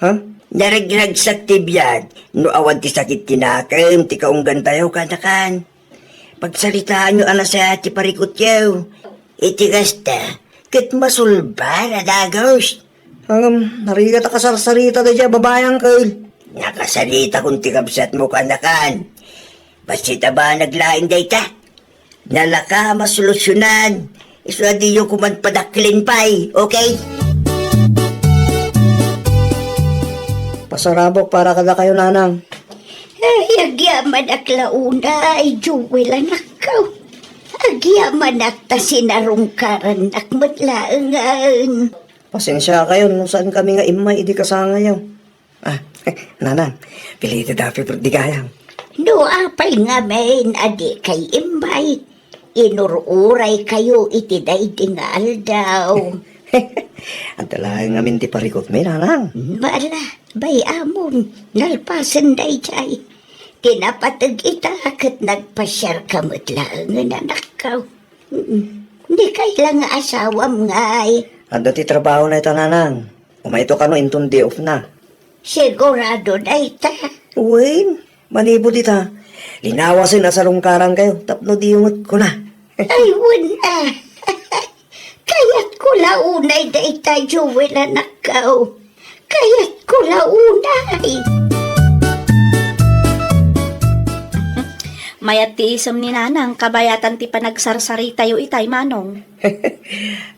Ha? Naragragsak ti biag no awan ti sakit ti nakem ti kaunggantayo, kanakan. Pagsaritaanyo a nasayaat ti parikutyo. Iti kasta, ket masulbar a dagus. Ngem, narigat a kasarsarita daydiay a babai, Uncle. Nakasaritakon ti kabsatmo, kanakan. Bassit a banag laeng dayta. Nalaka a masolusyonan. Isu a diyo koman padaklen pay, okay? Pasarabok para kadakayo, Nanang. Ay, agyamanak la unay, Joel, anakko. Agyamanak ta sinarungkarannak met laengen. Pasensiakayo no saan kami nga immay idi kasangayo. Ah, Nanang, pilitida pay pay ti gayam. No apay ngamin a dikay immay, inur-uray kayo iti daydi nga aldaw. Adda laeng ngamin ti parikutmi, Nanang. Bala, bay-amon, nalpasen daydiay. Ti napateg ita ket nagpasiarka met laengen, anakko. Mm. Dikay la nga asawam ngay. Adda ti trabahona ita, Nanang. Umayto kano inton day off na. Sigurado dayta? Wen, manipud ita, linawasen a sarungkarankayo tapno diyo met kuna. Ay, wen a. Kayatko la unay dayta, Joel, anakko. Kayatko la unay. Mayat ti isem ni Nanang kabayatan ti panagsarsaritayo itay, Manong.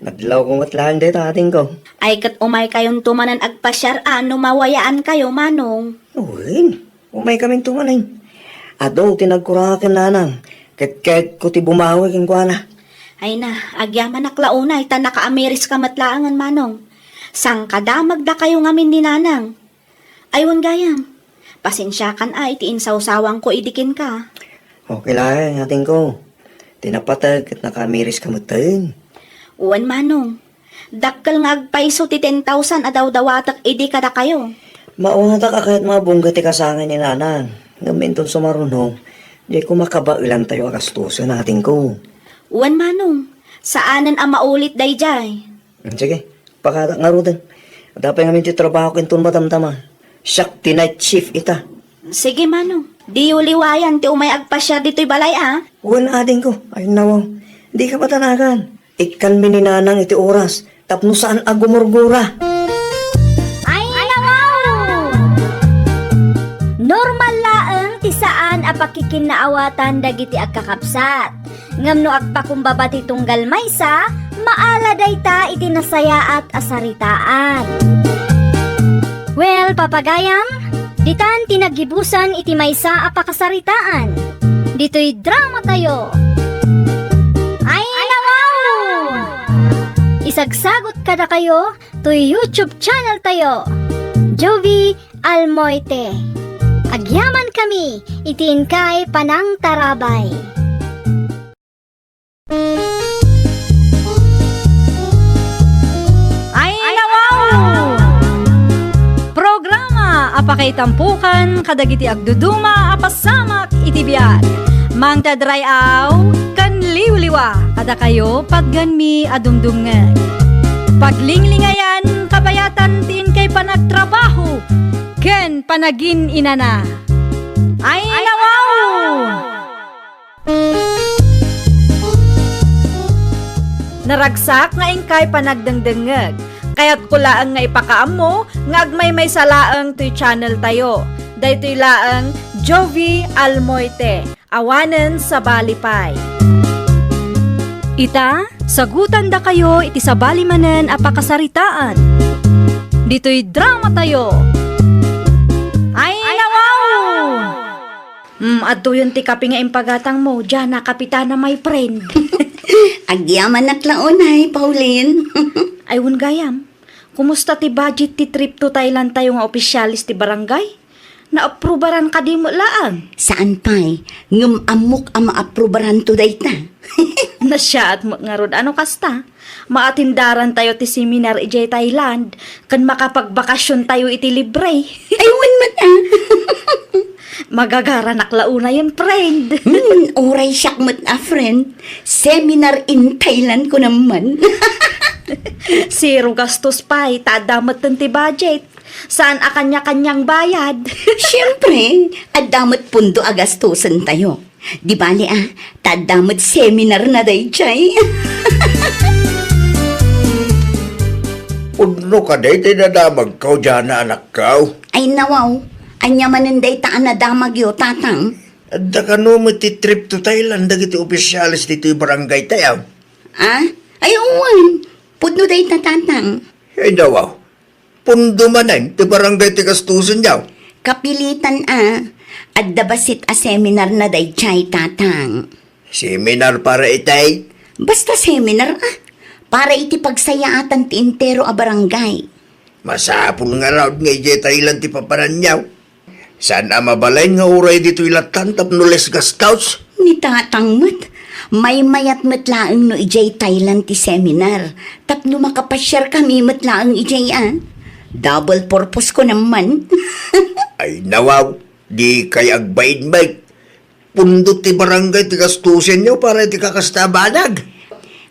Nadlawko met laeng dayta, adingko. Ay, ket umaykayonto manen agpasiar a no mawayaankayo, Manong. Wen, umaykaminto manen. Adu ti nagkuraken, Nanang, ket kayatko ti bumawi kenkuana. Ay na, agyamanak la unay ta nakaamiriska met laengen, Manong. Sangkadamagdakayo ngamin ni Nanang. Ay, wen gayam. Pasensiakan a iti insawsawangko idi kenka. Okay laeng, adingko. Ti napateg ket nakaamiriska metten. Wen, Manong. Dakkel nga agpayso ti ten thousand a dawdawatek idi kadakayo. Mawatak a kayat maabungga ti kasangay ni Nanang. Ngem inton sumaruno, diay ko makabaelantayo a gastusen, adingko. Wen, Manong, saanen a maulit daydiay. Hmm, sige, pakatak ngaruden. Adda pay ngamin ti trabahok inton madamdama. Siak ti night shift ita. Sige, Manong. Diyo liwayan ti umay agpasiar ditoy balay, a? Wen, adingko. Ay, nawaw. Dika patanagan. Ikkanmi ni Nanang iti oras tapno saan a gumurgura. Ay, nawaw! Normal laeng ti saan a pakikinnaawatan dagiti agkakabsat. Ngem no agpakumbaba ti tunggal maysa, maala dayta iti nasayaat a saritaan. Well, papagayam, ditan ti naggibusan iti maysa a pakasaritaan. Ditoy drama tayo. Ay, nawaw! Isagsagot kadakayo toy YouTube channel tayo, Jovie Almoite. Agyaman kami iti inkay panangtarabay. Ay, nawaw! Programa a pakaitampukan kadagiti agduduma a pasamak iti biag. Mangted ray-aw ken liwliwa kadakayo, patganmi a dumdumngeg. Paglinglingayan, kabayatan ti inkay panagtrabaho ken panagin-inana. Ay, nawaw! Naragsak nga inkay panagdengdengngeg. Kayatko laeng nga ipakaammo nga agmaymaysa laeng toy channel tayo. Daytoy laeng Jovie Almoite, awanen sabali pay. Ita, sagutandakayo iti sabali manen a pakasaritaan. Ditoy drama tayo. Ay, nawaw! Hmm, adtoyen ti kape nga impagatangmo, Jana Kapitana, my friend. Agyamanak la unay, Pauline. Ay, wen gayam. Kumusta ti budget ti trip to Thailand tayo nga opisyales ti barangay? Naaprubaran kadi met laeng? Saan pay, ngem ammok a maaprubaranto dayta. Nasiaat met ngarud a no kasta. Maatindaran tayo ti seminar idiay Thailand, ken makapagbakasyon tayo iti libre. Ay, wen met, a. Magagaranak la unayen, friend. Hmm, uray siak met a friend. Seminar in Thailand ko naman. Zero gastos pay, ta adda metten ti budget. Saan a kanya-kanyang bayad. Siyempre, adda met pundo a gastusen tayo. Di bale, a, ta adda met seminar na daydiay. Pudno kadi ti nadamagko, Jana, anakko? Ay, nawaw. Ania manen dayta a nadamagyo, Tatang? Adda kano met ti trip to Thailand dagiti opisyales ditoy barangay tayo? A? Ay, wen. Pudno dayta, Tatang. Ay, nawaw. Pundo manen ti barangay ti gastusenyo? Kapilitan a. Adda bassit a seminar na daydiay, Tatang. Seminar para itay? Basta seminar a. Para iti pagsayaatan ti entero a barangay. Masapul ngarud nga idiay Thailand ti papananyo. Saan a mabalin nga uray ditoy lattan tapno less gastos? Ni Tatang met, maymayat met laeng no idiay Thailand ti seminar, tapno makapasiar kami met laeng idiay a. Double purpose ko naman. Ay, nawaw, dikay agbainbait. Pundo ti barangay ti gastusenyo para iti kakasta a banag.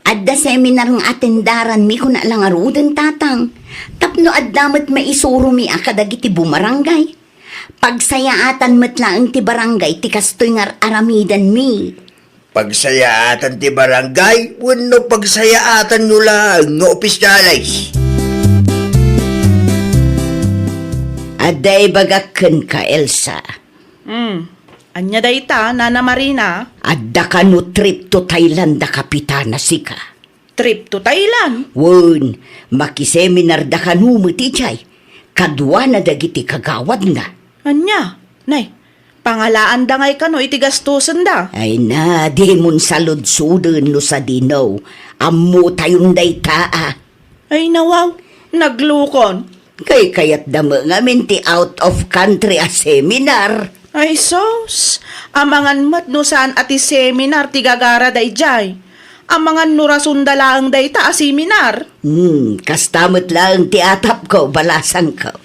Adda seminar nga atendaranmi kuna la ngaruden, Tatang, tapno adda met maisuromi a kadagiti bumarangay. Pagsayaatan met laeng ti barangay ti kastoy nga ar-aramidenmi. Pagsayaatan ti barangay wenno pagsayaatanyo laeng nga opisyales? Adda ibagak kenka, Elsa. Hmm. Ania dayta, Nana Marina? Adda kano trip to Thailand da Kapitana sika? Trip to Thailand? Wen, makiseminar da kano met idiay. Kaduana dagiti kagawadna. Ania? Nay, pangalaanda ngay kano iti gastosenda? Ay na, dimon saludsoden no sadino. Ammotayon dayta a. Ay, nawaw, naglukon. Kaykayatda met ngamin ti out of country a seminar. Ay, sus, amangan met no saan a ti seminar ti gagara daydiay. Amangan no rasonda laeng dayta a seminar. Hmm, kasta met laeng ti atapko, balasangko.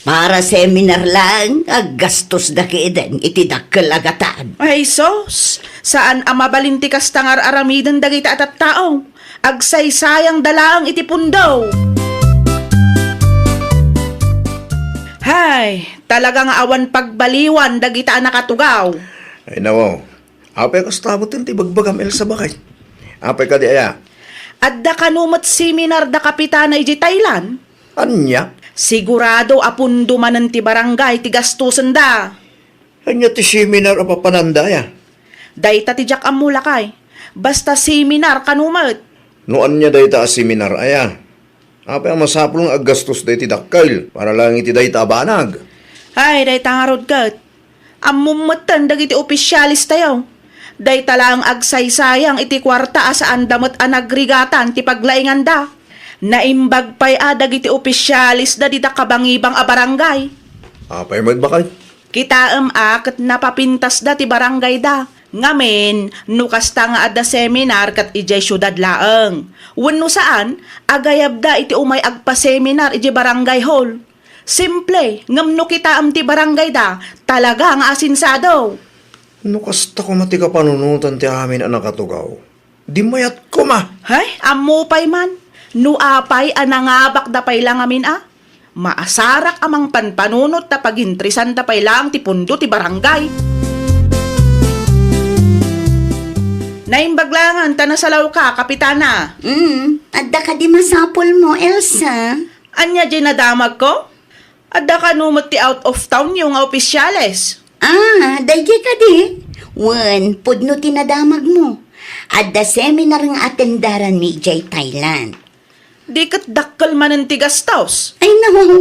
Para seminar laeng, aggastos da kiden iti dakkel a gatad. Ay sus, saan a mabalin ti kasta nga ar-aramiden dagita a tattao. Agsaysayangda laeng iti pundo. Hay, talaga nga awan pagbaliwan dagita a nakatugaw. Ay, nawaw. Apay kasta met ti ibagbagam, Elsa, bakay? Apay kadi aya? Adda kano met seminar da Kapitana idiay Thailand? Ania? Sigurado a pundo manen ti barangay ti gastosenda. Ania ti seminar a papananda aya? Dayta ti diak ammo, lakay. Basta seminar kano met. No ania dayta a seminar aya? Apay a masapul nga aggastos dayta dakkel para laeng iti dayta a banag? Ay, dayta ngarud ket. Ammom metten dagiti opisyalestayo. Dayta laeng agsaysayang iti kuarta a saanda met a nagrigatan ti paglainganda. Naimbag pay a dagiti opisyalesda dita kabangibang a barangay. Apay met, bakay? Kitaem a ket napapintasda ti barangayda. Ngamin, no kasta nga adda seminar ket idiay siudad laeng. Wenno saan, agayabda iti umay agpaseminar idiay barangay hall. Simple, ngem no kitaem ti barangayda, talaga nga asensado. No kasta koma ti kapanunotan ti amin a nakatugaw, di mayat koma. Hay, ammo pay man. No apay a nangabakda pay la ngamin a, maasarak a mangpanpanunot ta pagintresanta pay laeng ti pundo ti barangay. Naimbag laengen ta nasalawka, Kapitana. Mm, adda kadi masapulmo, Elsa? Ania diay nadamagko? Adda kano met ti out of townyo nga opisyales? Ah, daydiay kadi? Wen, pudno ti nadamagmo. Adda seminar nga atendaranmi idiay Thailand. Di ket dakkel manen ti gastos? Ay, nawaw.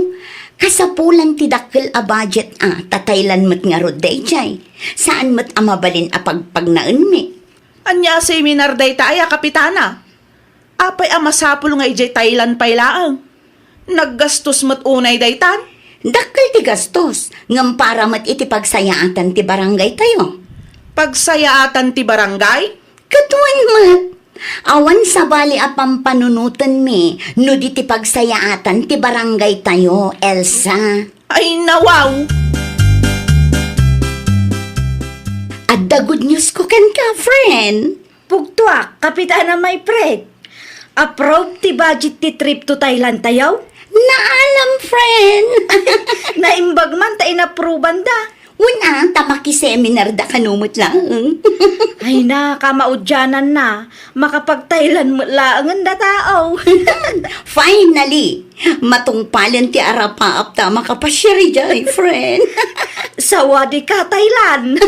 Kasapulan ti dakkel a budget a ta Thailand met ngarud daydiay. Saan met a mabalin a pagpagnaenmi. Ania a seminar dayta aya, Kapitana? Apay a masapul nga idiay Thailand pay laeng? Naggastos met unay daytan? Dakkel ti gastos, ngem para met iti pagsayaatan ti barangaytayo. Pagsayaatan ti barangay? Ket wen met. Awan sabali a pampanunotenmi no di ti pagsayaatan ti barangaytayo, Elsa. Ay, nawaw! Adda good news ko kenka, friend. Pugtoak, Kapitana, my friend. Approve ti budget ti trip to Thailand tayo? Naalam, friend. Naimbag man ta inaprobanda. Wen a, ta makiseminar da kano met laeng. Ay na, kamaudianan na. Makapag-Thailand met laengen da tao. Finally! Matungpalen ti arapaap ta makapasiar idiay, friend. Sawadi ka, Thailand.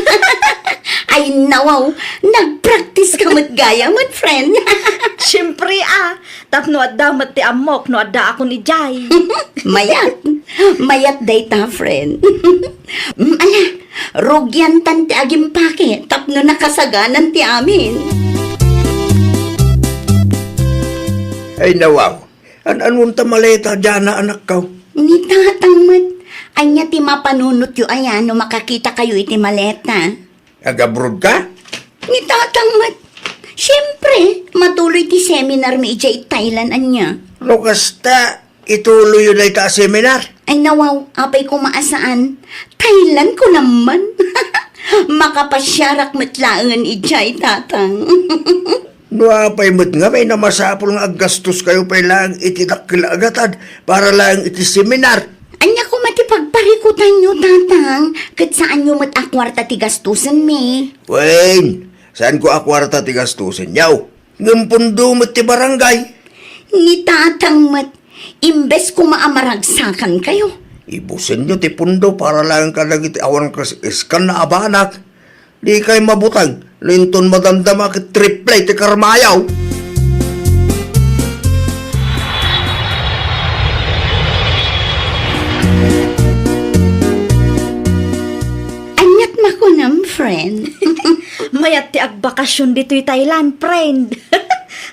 Ay, nawaw. Nagpractice ka met gayam, friend. Siyempre, ah. Tapno adda met ti ammok no addaakon idiay. Mayat. Mayat dayta, friend. Mm, ala, rugiantan ti agimpake tapno nakasaganan ti amin. Ay, nawaw. An-anonta maleta diana, anakko? Ni tatang met. Ania ti mapanunotyo aya no makakitakayo iti maleta? Agabroad ka? Ni tatang met. Siyempre, matuloy ti seminarmi idiay Thailand, ania. No kasta, ituloyyo dayta a seminar? Ay, nawaw, apay koma a saan. Thailand ko naman. Makapasiarak met laengen idiay, tatang. No apay met ngamin a masapul nga aggastoskayo pay laeng iti dakkel a gatad para laeng iti seminar? Ania koma ti pagparikutanyo, tatang? Ket saanyo met a kuarta ti gastosenmi. Wen, saanko a kuarta ti gastosenyo. Ngem pundo met ti barangay. Ni tatang met, imbes koma a maragsakankayo. Ibusenyo ti pundo para laeng kadagiti awan kas-, iskan a abanak. Dikay mabuteng, no inton madamdama ket triple ti karmayaw. Aniat makunam, friend? Mayat ti agbakasyon ditoy Thailand, friend.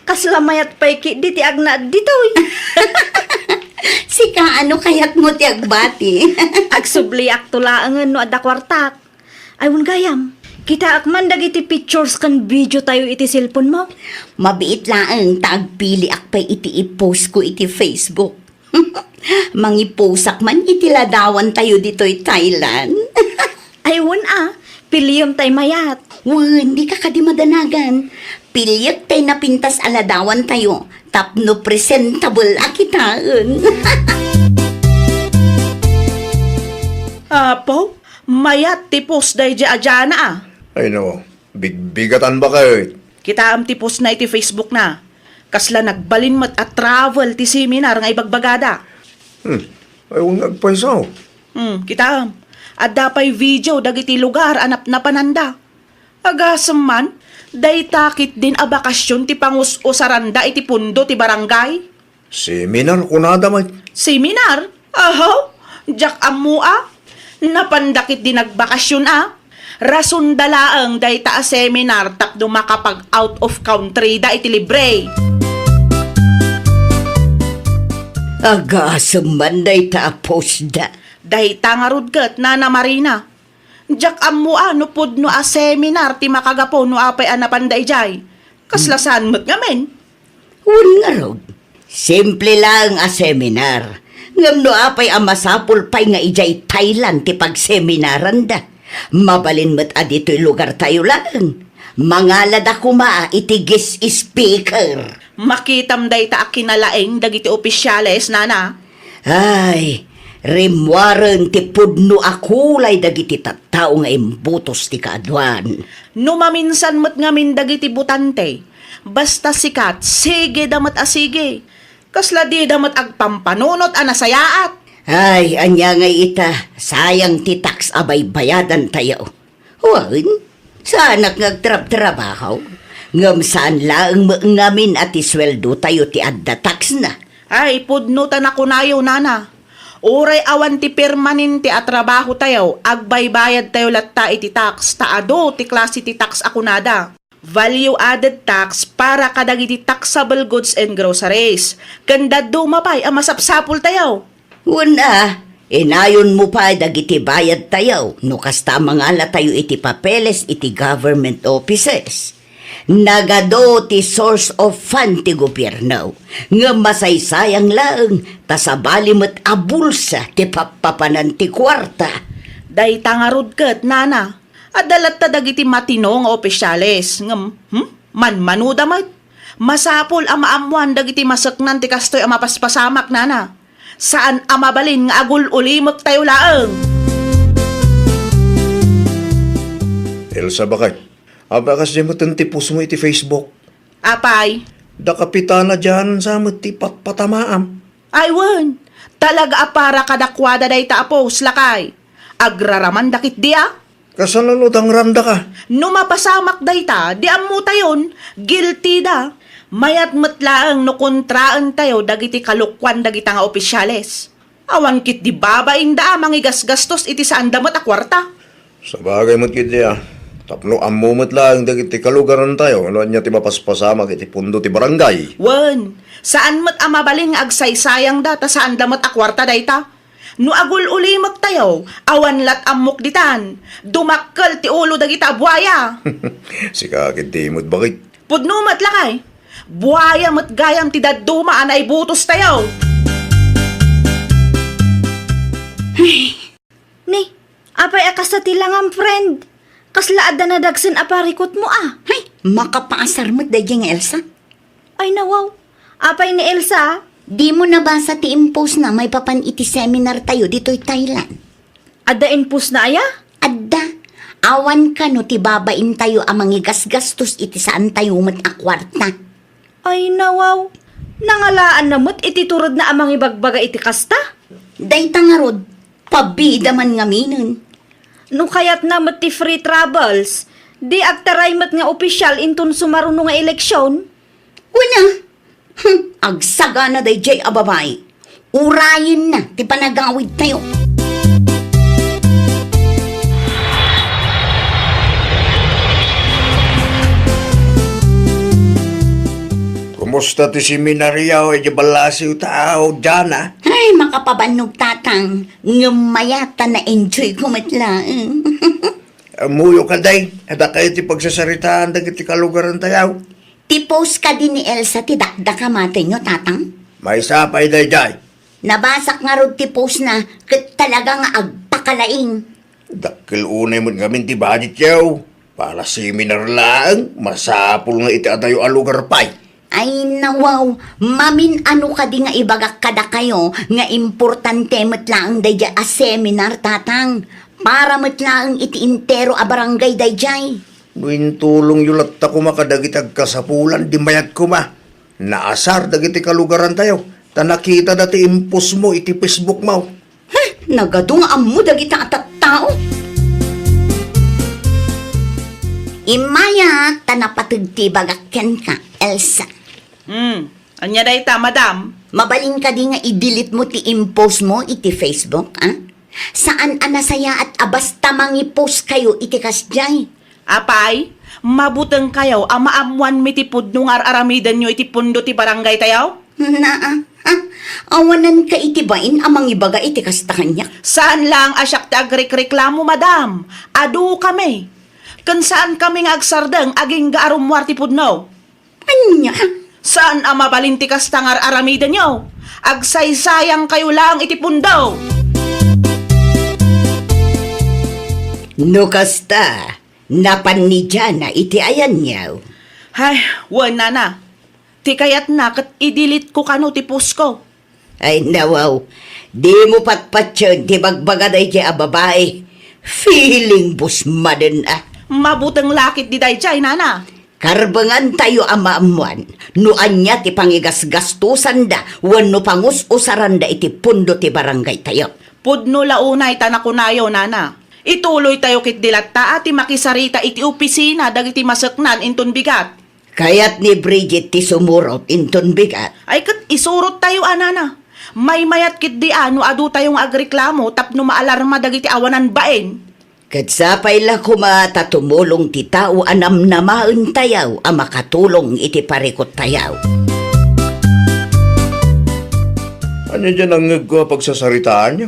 Kasla mayat pay ketdi ti agnaed ditoy. Sika, ano kayatmo ti agbati? Agsubliakto laengen no adda kuartak. Ay, wen gayam, Kitaak man dagiti pictures ken video tayo iti cellphone mo. Mabiit laeng ta agpiliak pay iti i-post ko iti Facebook. Mangiposak man iti ladawan tayo ditoy Thailand. Ay, wen a, piliem tay mayat. Wen, di ka kadi madanagan. Piliek tay napintas a ladawan tayo tapno presentable a kitaen. Apo, mayat ti post daydi a Jana a. Ay, no. Bigbigatan, baket. Kitaem ti post na iti Facebook na. Kasla nagbalin met a travel ti seminar nga ibagbagada. Hmm. Ay, wen nga agpayso. Hmm, kitaem. Adda pay video dagiti lugar a napnapananda. Agasem man, dayta ketdin a bakasyon ti pangus-usaranda iti pundo ti barangay. Seminar kunada met. Seminar? Ahaw, diak ammo a. Napanda ketdi nagbakasyon a. Rasonda laeng dayta a seminar tapno makapag-out of country da iti libre. Agasem man dayta a post da. Dayta ngarud ket, Nana Marina. Diak ammo a no pudno a seminar ti makagapu no apay a napanda idiay. Kasla saan met ngamin? Wen ngarud, simple laeng a seminar. Ngem no apay a masapul pay nga idiay Thailand ti pagseminaranda, mabalin met a ditoy lugartayo laeng. Mangalada koma iti guest speaker. Makitam dayta a kinalaing dagiti opisyales, Nana. Ay, rimmuaren ti pudno a kulay dagiti tattao nga imbutos ti kaaduan. No maminsan met ngamin dagiti botante, basta sikat, sige da met a sige. Kasla dida met agpampanunot a nasayaat. Ay, ania ngay ita, sayang ti tax a baybayadantayo. Wen, saanak nga agtrabtrabaho, ngem saan laeng met ngamin a ti sueldotayo ti adda taxna. Ay, pudno ta nakunayo, Nana. Uray awan ti permanente a trabahotayo, agbaybayadtayo latta iti tax, ta adu ti klase ti tax a kunada. Value added tax para kadagiti taxable goods and groceries, ken dadduma pay a masapsapultayo. Wen a, inayonmo pay dagiti bayadtayo no kasta a mangalatayo iti papeles iti government offices. Nagadu ti source of fund ti gobierno, ngem masaysayang laeng ta sabali met a bulsa ti pappapanan ti kuarta. Dayta ngarud ket, Nana, adda latta dagiti matino nga opisyales, ngem, hmm, manmanoda met. Masapul a maammoan dagiti maseknan ti kastoy a mapaspasamak, Nana. Saan a mabalin nga agul-ulimektayo laeng. Elsa, baket, apay a kasdiay met ti postmo iti Facebook? Apay? Da Kapitana Jan sa met ti patpatamaam. Ay wen, talaga a para kadakuada dayta a post, lakay. Agraramanda ketdi a? Kasano no dangrandaka? No mapasamak dayta, di ammotayon, guilty da. Mayat met laeng no kontraentayo dagiti kalokuan dagita nga opisyales. Awan ketdi babainda a mangigasgastos iti saanda met a kuarta. Sabagay met ketdi a. Tapno ammo met laeng dagiti kalugarantayo no ania ti mapaspasamak iti pundo ti barangay. Wen, saan met a mabalin nga agsaysayangda ta saanda met a kuarta dayta. No agul-ulimektayo, awan lat ammok ditan. Dumakkel ti ulo dagita a buaya. Sika ketdi met, baket. Pudno met, lakay. Buaya met gayam ti dadduma a naibutostayo. Ni, apay a kasta ti langam, friend? Kasla adda nadagsen a parikutmo a. Hay, makapaasar met daydiay nga Elsa. Ay, nawaw. Apay ni Elsa? Dimo nabasa ti impostna maipapan iti seminartayo ditoy Thailand? Adda impostna aya? Adda. Awan kano ti babaintayo a mangigasgastos iti saantayo met a kuarta. Ay, nawaw. Nangalaanna met iti turedna a mangibagbaga iti kasta? Dayta ngarud, pabida man ngaminen. No kayatna met ti free travels, di agtaray met nga opisyal inton sumaruno nga eleksion? Wen a, hmm, agsagana daydiay a babai. Urayenna ti panagawidtayo. Kumusta ti seminaryo idiay ballasiwtayo, Jana? Ay, makapabannog, Tatang. Ngem mayat ta na-enjoy ko met laeng. Ammoyo kadi, adda kayo ti pagsasaritaan dagiti kalugarantayo? Ti post kadi ni Elsa ti dakdakamatenyo, Tatang? Maysa pay daydiay. Nabasak ngarud ti postna ket talaga nga agpakalaing. Dakkel unay met ngamin ti budgetyo. Para seminar laeng, masapul nga iti adayo a lugar pay. Ay, nawaw, mamin-ano kadi nga ibagak kadakayo nga importante met laeng daydiay a seminar, Tatang. Para met laeng iti entero a barangay daydiay. No intulongyo latta koma kadagiti agkasapulan, di mayat koma. Naasar dagiti kalugarantayo, ta nakitada ti impostmo iti Facebookmo. Heh, nagadu nga ammo dagita a tattao. Immayak ta napateg ti ibagak kenka, Elsa. Hmm, ania dayta, madam? Mabalin kadi nga i-delete mo ti impostmo iti Facebook, a? Saan a nasayaat a basta mangipost kayo iti kasdiay. Apay, mabuteng kayo a maammoanmi ti pudno nga ar-aramidenyo iti pundo ti barangaytayo? Naa, ha? Awananka iti bain a mangibaga iti kasta kaniak? Saan laeng a siak ti agrikreklamo, madam. Adu kami. Ken saan kami nga agsardeng agingga a rummuar ti pudno. Ania? Saan a mabalin ti kasta nga ar-aramidenyo? Agsaysayang kayo laeng iti pundo. No kasta, napan ni Jana iti ayanyo. Ay, wen, nana. Ti kayatna ket i-delete ko kano ti post ko. Ay, nawaw, dimo patpatien ti bagbaga daydiay a babai. Feeling busmaden a. Mabuteng lakit di daydiay, nana. Karbengantayo a maammoan no ania ti pangigasgastusanda wenno pangus-usaranda iti pundo ti barangaytayo. Pudno la unay ta nakunayo, nana. Ituloytayo ketdi latta a ti makisarita iti opisina dagiti maseknan inton bigat. Kayat ni Bridget ti sumurot inton bigat. Ay, ket isurottayo a, nana. Maymayat ketdi a no adutayo nga agreklamo tapno maalarma dagiti awanan bain. Ket sapay la koma ta tumulong ti tao a namnamaentayo a makatulong iti parikuttayo. Ania diay nangngegko a pagsasaritaanyo?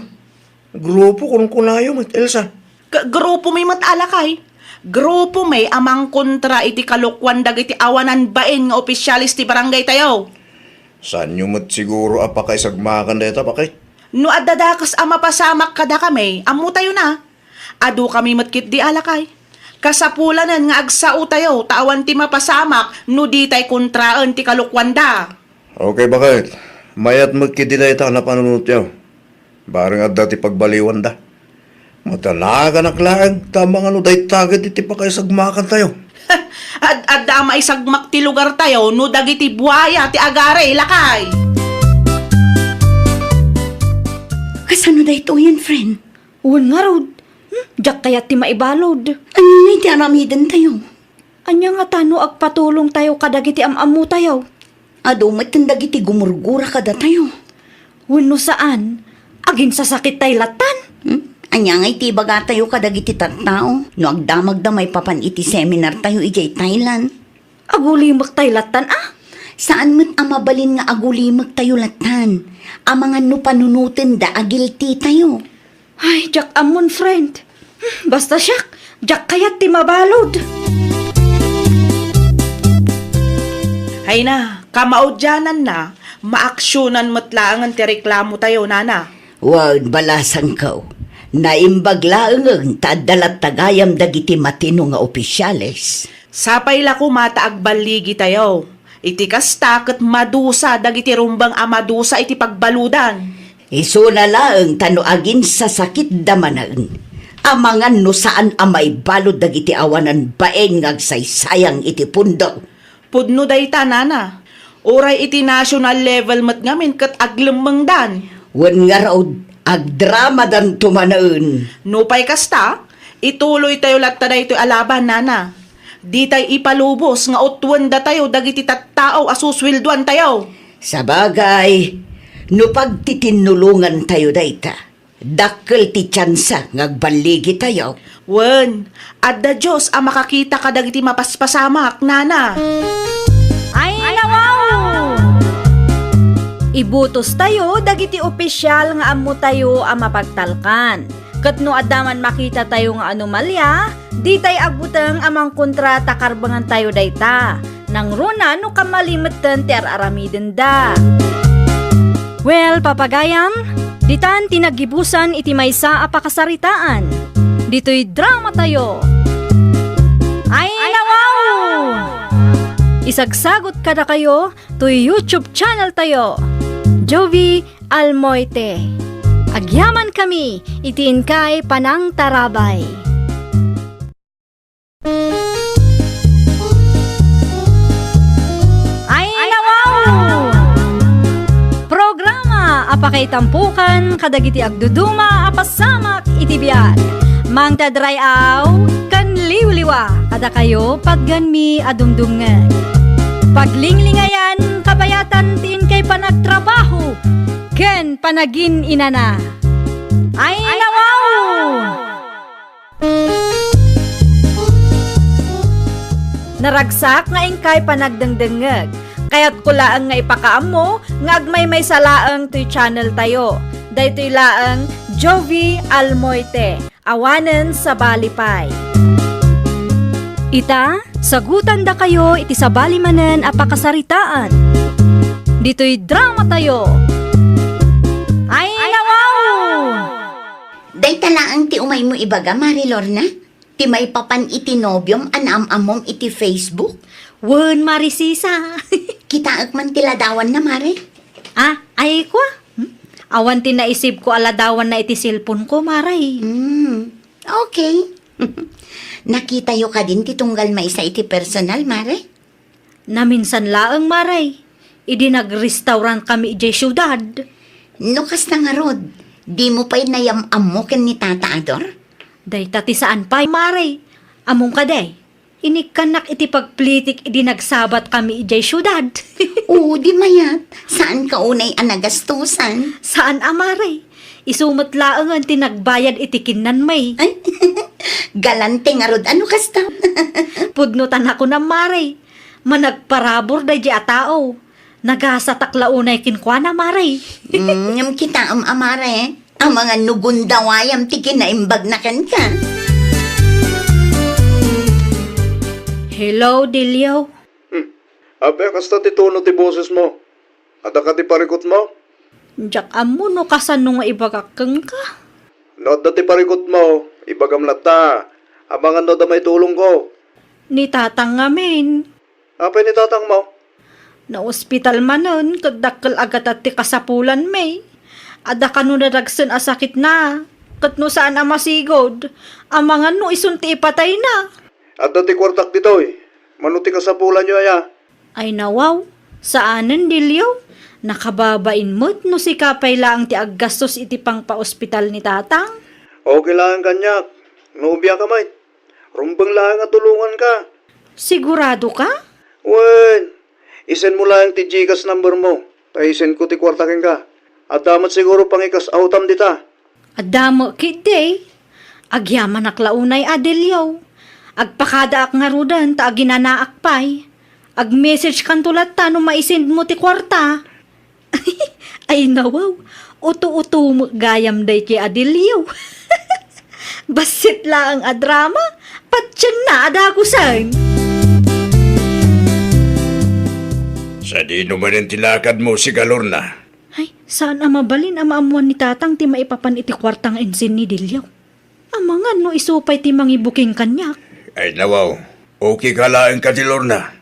Grupo kunkunayo met, Elsa. Ka-, grupomi met a lakay. Grupomi a mangkontra iti kalokuan dagiti awanan bain nga opisyales ti barangaytayo. Saanyo met siguro a pakaisagmakan dayta, baket? No adda dakes a mapasamak kadakami, ammotayo na. Adu kami met ketdi a lakay. Kasapulanen nga agsaotayo ta awan ti mapasamak no ditay kontraen ti kalokuanda. Okay, baket. Mayat met ketdi dayta a napanunotyo. Bareng adda ti pagbaliwanda. Madanaganak laeng ta mangano dayta ket iti pakaisagmakantayo. Ad-adda a maisagmak ti lugartayo no dagiti buaya ti agari, lakay. Kasano daytoyen, friend? Wen ngarud, hmm, diak kayat ti maibalud. Ania ngay ti aramidentayo? Ania ngata no agpatulongtayo kadagiti am-ammotayo? Adu metten dagiti gumurgura kadatayo. Wenno saan, aginsasakittay lattan? Hmm? Ania ngay ti ibagatayo kadagiti tattao no agdamagda maipapan iti seminartayo idiay Thailand? Agulimektay lattan a? Saan met a mabalin nga agulimektayo lattan, amangan no panunotenda a guilty tayo. Ay, diak ammon, friend. Hmm, basta siak, diak kayat ti mabalud. Ay na, kamaudiananna, maaksionan met laengen ti reklamotayo, nana. Wen, balasangko, naimbag laengen ta adda latta gayam dagiti matino nga opisyales. Sapay la koma ta agballigitayo. Iti kasta, ket madusa dagiti rumbeng a madusa iti pagbaludan. Isuna laeng ta no aginsasakitda manen, amangan no saan a maibalud dagiti awanan bain nga agsaysayang iti pundo. Pudno dayta, nana. Uray iti national level met ngamin ket aglemmengdan. Wen ngarud, agdramadanto manen. Nupay kasta, ituloytayo latta daytoy a laban, nana. Ditay ipalubos nga utwendatayo dagiti tattao a susueldoantayo. Sabagay, no pagtitinnulongantayo dayta, dakkel ti tiansa nga agballigitayo. Wen, adda Dios a makakita kadagiti mapaspasamak, nana. Ay, nawaw! Ibutostayo dagiti opisial nga ammotayo a mapagtalkan. Ket no adda man makitatayo nga anomalia, ditay agbuteng a mangkontra ta karbengantayo dayta. Nangruna no kamali metten ti ar-aramidenda. Well, papagayam, ditan ti naggibusan iti maysa a pakasaritaan. Ditoy dramatayo. Ay, nawaw! Isagsagot kadakayo toy YouTube channel tayo, Jovi Almoite. Agyamankami iti inkay panangtarabay. Ay, nawaw! Programa a pakaitampukan kadagiti agduduma a pasamak iti biag. Mangted ray-aw ken liwliwa kadakayo patgenmi a dumdumngeg. Paglinglingayan, kabayatan ti inkay panagtrabaho ken panagin-inana. Ay, nawaw! Naragsak nga inkay panagdengdengngeg. Kayatko laeng nga ipakaammo nga agmaymaysa laeng toy channel tayo. Daytoy laeng Jovi Almoite, awanen sabali pay. Ita, sagutandakayo iti sabali manen a pakasaritaan. Ditoy dramatayo. Ay, nawaw! Dayta laeng ti umaymo ibaga, Mare Lorna? Ti maipapan iti nobiom a naam-ammom iti Facebook? Wen, Mare Sisa. Kitaek man ti ladawanna, Mare. Ah, ay, kua? Hmm? Awan ti naisipko a ladawanna iti cellphone ko, Mare. Hmm, okay. Nakitayo kadin ti tunggal maysa iti personal, Mare? Naminsan laeng, Mare, idi nag-restaurant kami idiay siudad. No kasta ngarud, dimo pay nayam-ammo ken ni Tata Ador? Dayta ti saan pay, Mare. Ammom kadi, inikkannak iti pagplitik idi nagsabat kami idiay siudad. Oo, di mayat. Saanka unay a nagastusan? Saan a, Mare. Isu met laengen ti nagbayad iti kinnanmi. Ay, galante ngarud a no kasta. Pudno ta nakunam, Mare. Managparabur daydiay a tao. Nagasatak la unay kenkuana, Mare. Mm, ngem kitaem a, Mare, amangan no gundawayam ti kinaimbagna kenka. Hello, Dilio. Hmm. Apay a kasta ti tono ti bosesmo? Adda kadi parikutmo? Diak ammo no kasano nga ibagak kenka. No adda ti parikutmo, ibagam latta. Amangan no adda maitulongko. Ni tatang ngamin. Apay ni tatangmo? Naospital manen ket dakkel a gatat ti kasapulanmi. Adda kano nadagsen a sakitna, ket no saan a masigud, amangan no isun ti ipatayna. Adda ti kuartak ditoy. Mano ti kasapulanyo aya? Ay nawaw, saanen, Dilio. Nakababain met no sika pay laeng ti aggastos iti pangpaospital ni tatang. Okay laeng kaniak. No ubiaka met, rumbeng laeng a tulonganka. Sigurado ka? Wen, isend mo laeng ti Gcash number mo, ta isend ko ti kuarta kenka. Adda met siguro pangi-cash outam dita. Adda met ketdi. Agyamanak la unay, Dilio. Agpakadaak ngaruden ta aginanaak pay. Ag-message kanto latta no maisend mo ti kuarta. Ay, nawaw. Uto-uto met gayam daytoy a Dilio. Bassit laeng a drama, patienna a dagusen. Sadino manen ti lakadmo, Sigalorna? Ay, saan a mabalin a maammuan ni tatang ti maipapan iti kuarta nga insin ni Dilio. Amangan no isu pay ti mangibuking kaniak. Ay, nawaw. Okay ka laeng kadi, Lorna.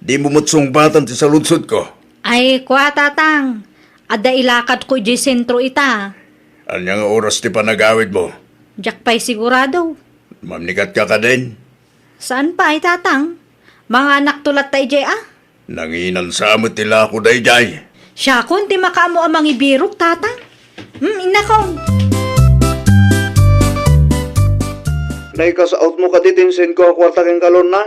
Dimo met sungbatan ti saludsodko. Ay, kua, tatang. Adda ilakadko idiay sentro ita. Ania nga oras ti panagawidmo? Diak pay sigurado. Mamnikat ka kadin? Saan pay, tatang. Manganakto latta idiay, a. Nanginansa met ti lako daydiay. Siakon ti makaammo a mangibirok, tatang. Hmm, innakon. Naikasaot mo kadi ti insenko a kuarta kenka, Lorna?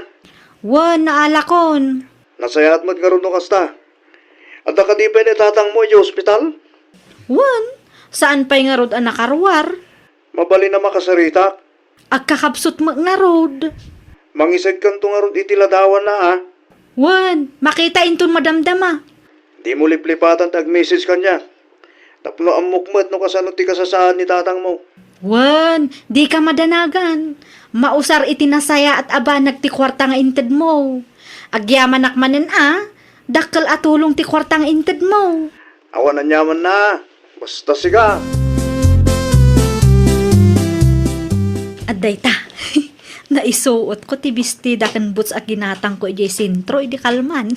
Wen, naalakon. Nasayaat met ngarud no kasta. Adda kadi pay ni tatangmo idiay ospital? Wen, saan pay ngarud a nakaruar. Mabalin a makasaritak. Agkakabsut met ngarud. Mangisedkanto ngarud iti ladawanna, a? Wen, makita inton madamdama. Dimo liplipatan ti ag-message kaniak. Tapno ammok met no kasano ti kasasaan ni tatangmo. Wen, dika madanagan. Mausar iti nasayaat a banag ti kuarta nga intedmo. Agyamanak manen a, dakkel a tulong ti kuarta nga intedmo. Awan aniamanna, basta sika. Adda ita. Naisuotko ti bestida ken boots a ginatangko idiay sentro idi kalman.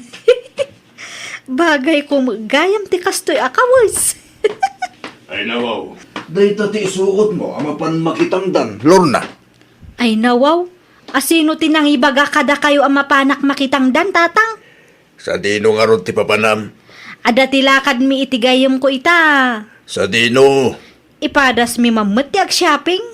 Bagayko met gayam ti kastoy a kawes. Ay, nawaw. Dayta ti isuotmo a mapan makitangdan, Lorna. Ay, nawaw. Asino ti nangibaga kadakayo a mapanak makitangdan, Tatang? Sadino ngarud ti papanam? Adda ti lakadmi iti gayyemko ita. Sadino? Ipadasmi man met ti agshopping.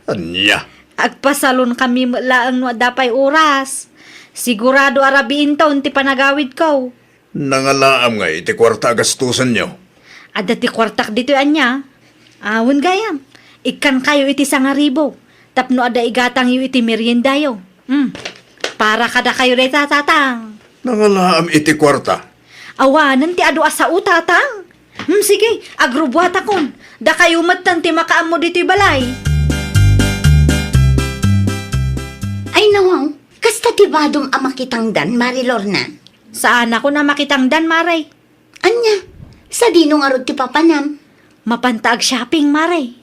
Ania? Agpasalonkami met laeng no adda pay oras. Sigurado a rabiinton ti panagawidko. Nangalaam ngay iti kuarta a gastusenyo? Adda ti kuartak ditoy ania. Awan gayam. Ikkankayo iti sangaribu. Tapno adda igatangyo iti meriendayo. Hmm. Para kadakayo dayta, Tatang. Nangalaam iti kuarta. Awanen ti adu a sao, Tatang. Hmm, sige, agrubuatakon. Dakayo metten ti makaammo ditoy balay. Ay, nawaw, kasta ti badom a makitangdan, Mare Lorna? Saanakon a makitangdan, Mare. Ania? Sadino ngarud ti papanam? Mapanta agshopping, Mare.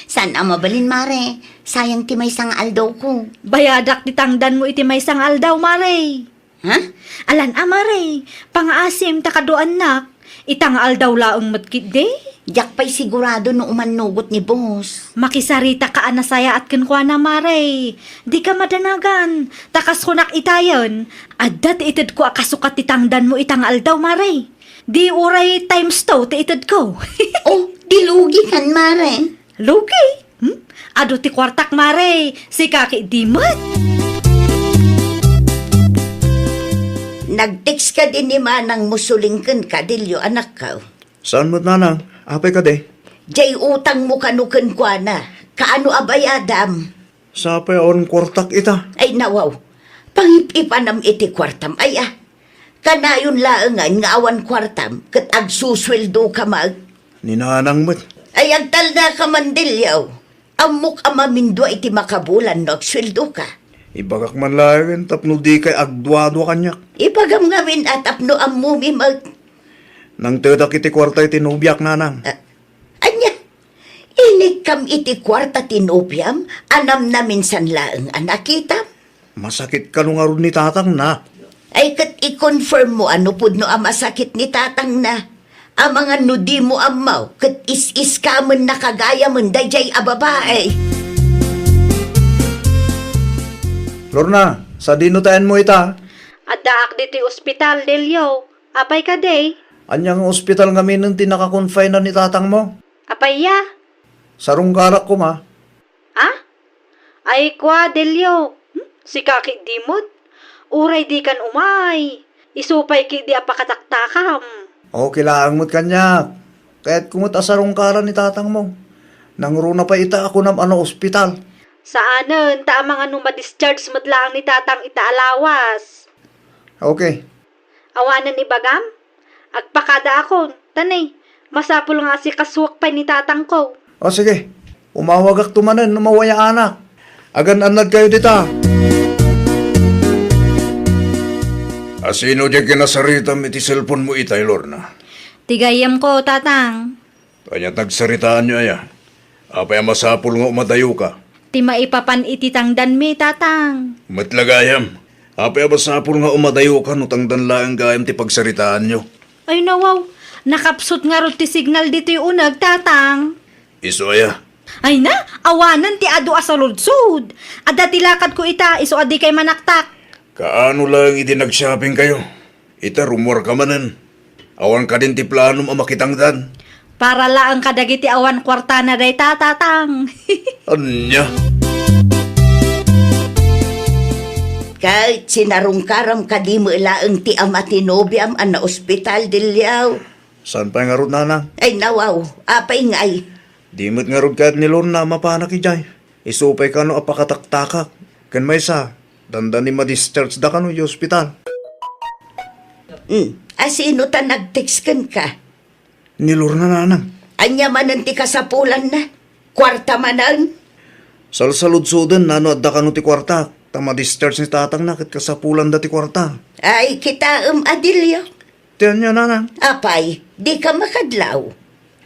Saan a mabalin, Mare. Sayang ti maysa nga aldawko. Bayadak ti tangdanmo iti maysa nga aldaw, Mare. Ha? Alan a, Mare, pangaasim ta kaduannak. Ita nga aldaw laeng met ketdi? Diak pay sigurado no umannugot ni boss. Makisarita ka a nasayaat kenkuana, Mare. Dika madanagan. Ta kas kunak itayen, adda ti itedko a kasukat ti tangdanmo ita nga aldaw, Mare. Di uray times two ti itedko. Oh, di lugi kan, Mare. Lugi? Hmm? Adu ti kuartak, Mare. Sika ketdi met. Nag-text kadi ni manangmo Suling kenka, Delio, anakko? Saan met, Nanang? Apay kadi? Diay utangmo kano kenkuana. Kaano a bayadam? Sapay awan kuartak ita. Ay, nawaw. Pangip-ipanam iti kuartam, ay, a. Kanayon laengen nga awan kuartam ket agsusueldoka met. Ni Nanang met. Ay, agtalnaka man, Delio. Ammok a mamindua iti makabulan no agsueldoka. Ibagak man laengen tapno dikay agduadua kaniak. Ibagam ngamin a tapno ammomi met. Nangtedak iti kuarta iti nobiak, Nanang. Ah, ania? Inikkam iti kuarta ti nobiam a namnaminsan laeng a nakitam? Masakit kano ngarud ni tatangna? Ay, ket i-confirm mo a no pudno a masakit ni tatangna. Amangan no dimo ammo, ket is-iskamen na kagayamen daydiay a babae. Lorna, sadino ti ayanmo ita? Addaak ditoy ospital, Delio. Apay kadi? Ania nga ospital ngamin ti nakakonfina ni tatangmo? Apay ya? Sarungkarak koma. Ah? Ay, kua, Delio. Hmm? Sika ketdi met? Uray dikan umay. Isu pay ketdi a pakataktakam. Okay laeng met kaniak. Kayatko met a sarungkaran ni tatangmo. Nangruna pay ita a kunam a naospital. Saanen, ta amangan no ma-discharge met laeng ni tatang ita a lawas. Okay. Awanen ibagam? Agpakadaakon, ta ne, masapul nga asikasuak pay ni tatangko. O sige, umawagakto manen no mawayaanak. Agan-annadkayo dita. Asino diay kinasaritam iti cellphone mo itay, Lorna? Ti gayyemko, tatang. Ania ti agsaritaanyo aya? Apay a masapul nga umadayoka? Ti maipapan iti tangdanmi, tatang. Met la gayam. Apay a masapul nga umadayoka no tangdan laeng gayam ti pagsaritaanyo? Ay, nawaw. Nakapsut ngarud ti signal ditoy uneg, tatang. Isu aya? Ay na, awanen ti adu a saludsod. Adda ti lakadko ita, isu a dikay manaktak. Kaano laeng idi nag-shoppingkayo? Ita, rummuarka manen. Awan kadin ti planom a makitangdan? Para laeng kadagiti awan kuartana dayta, tatang. Ania? Ket sinarungkaram kadi met laeng ti ama ti nobiam a naospital, Deliaw. Saan pay ngarud, nanang? Ay, nawaw. Apay ngay? Di met ngarud kayat ni Lorna a mapanak idiay. Isu pay kano a pakataktakak. Ken maysa, dandani ma-discharge da kano idiay ospital. Hmm, asino ta nag-text kenka? Ni Lorna, nanang. Ania manen ti kasapulanna? Kuarta manen? Salsaludsoden nano adda kano ti kuarta, ta ma-discharge ni tatangna ket kasapulanda ti kuarta. Ay, kitaem, Adilio. Ti ania, nanang? Apay, dika makadlaw?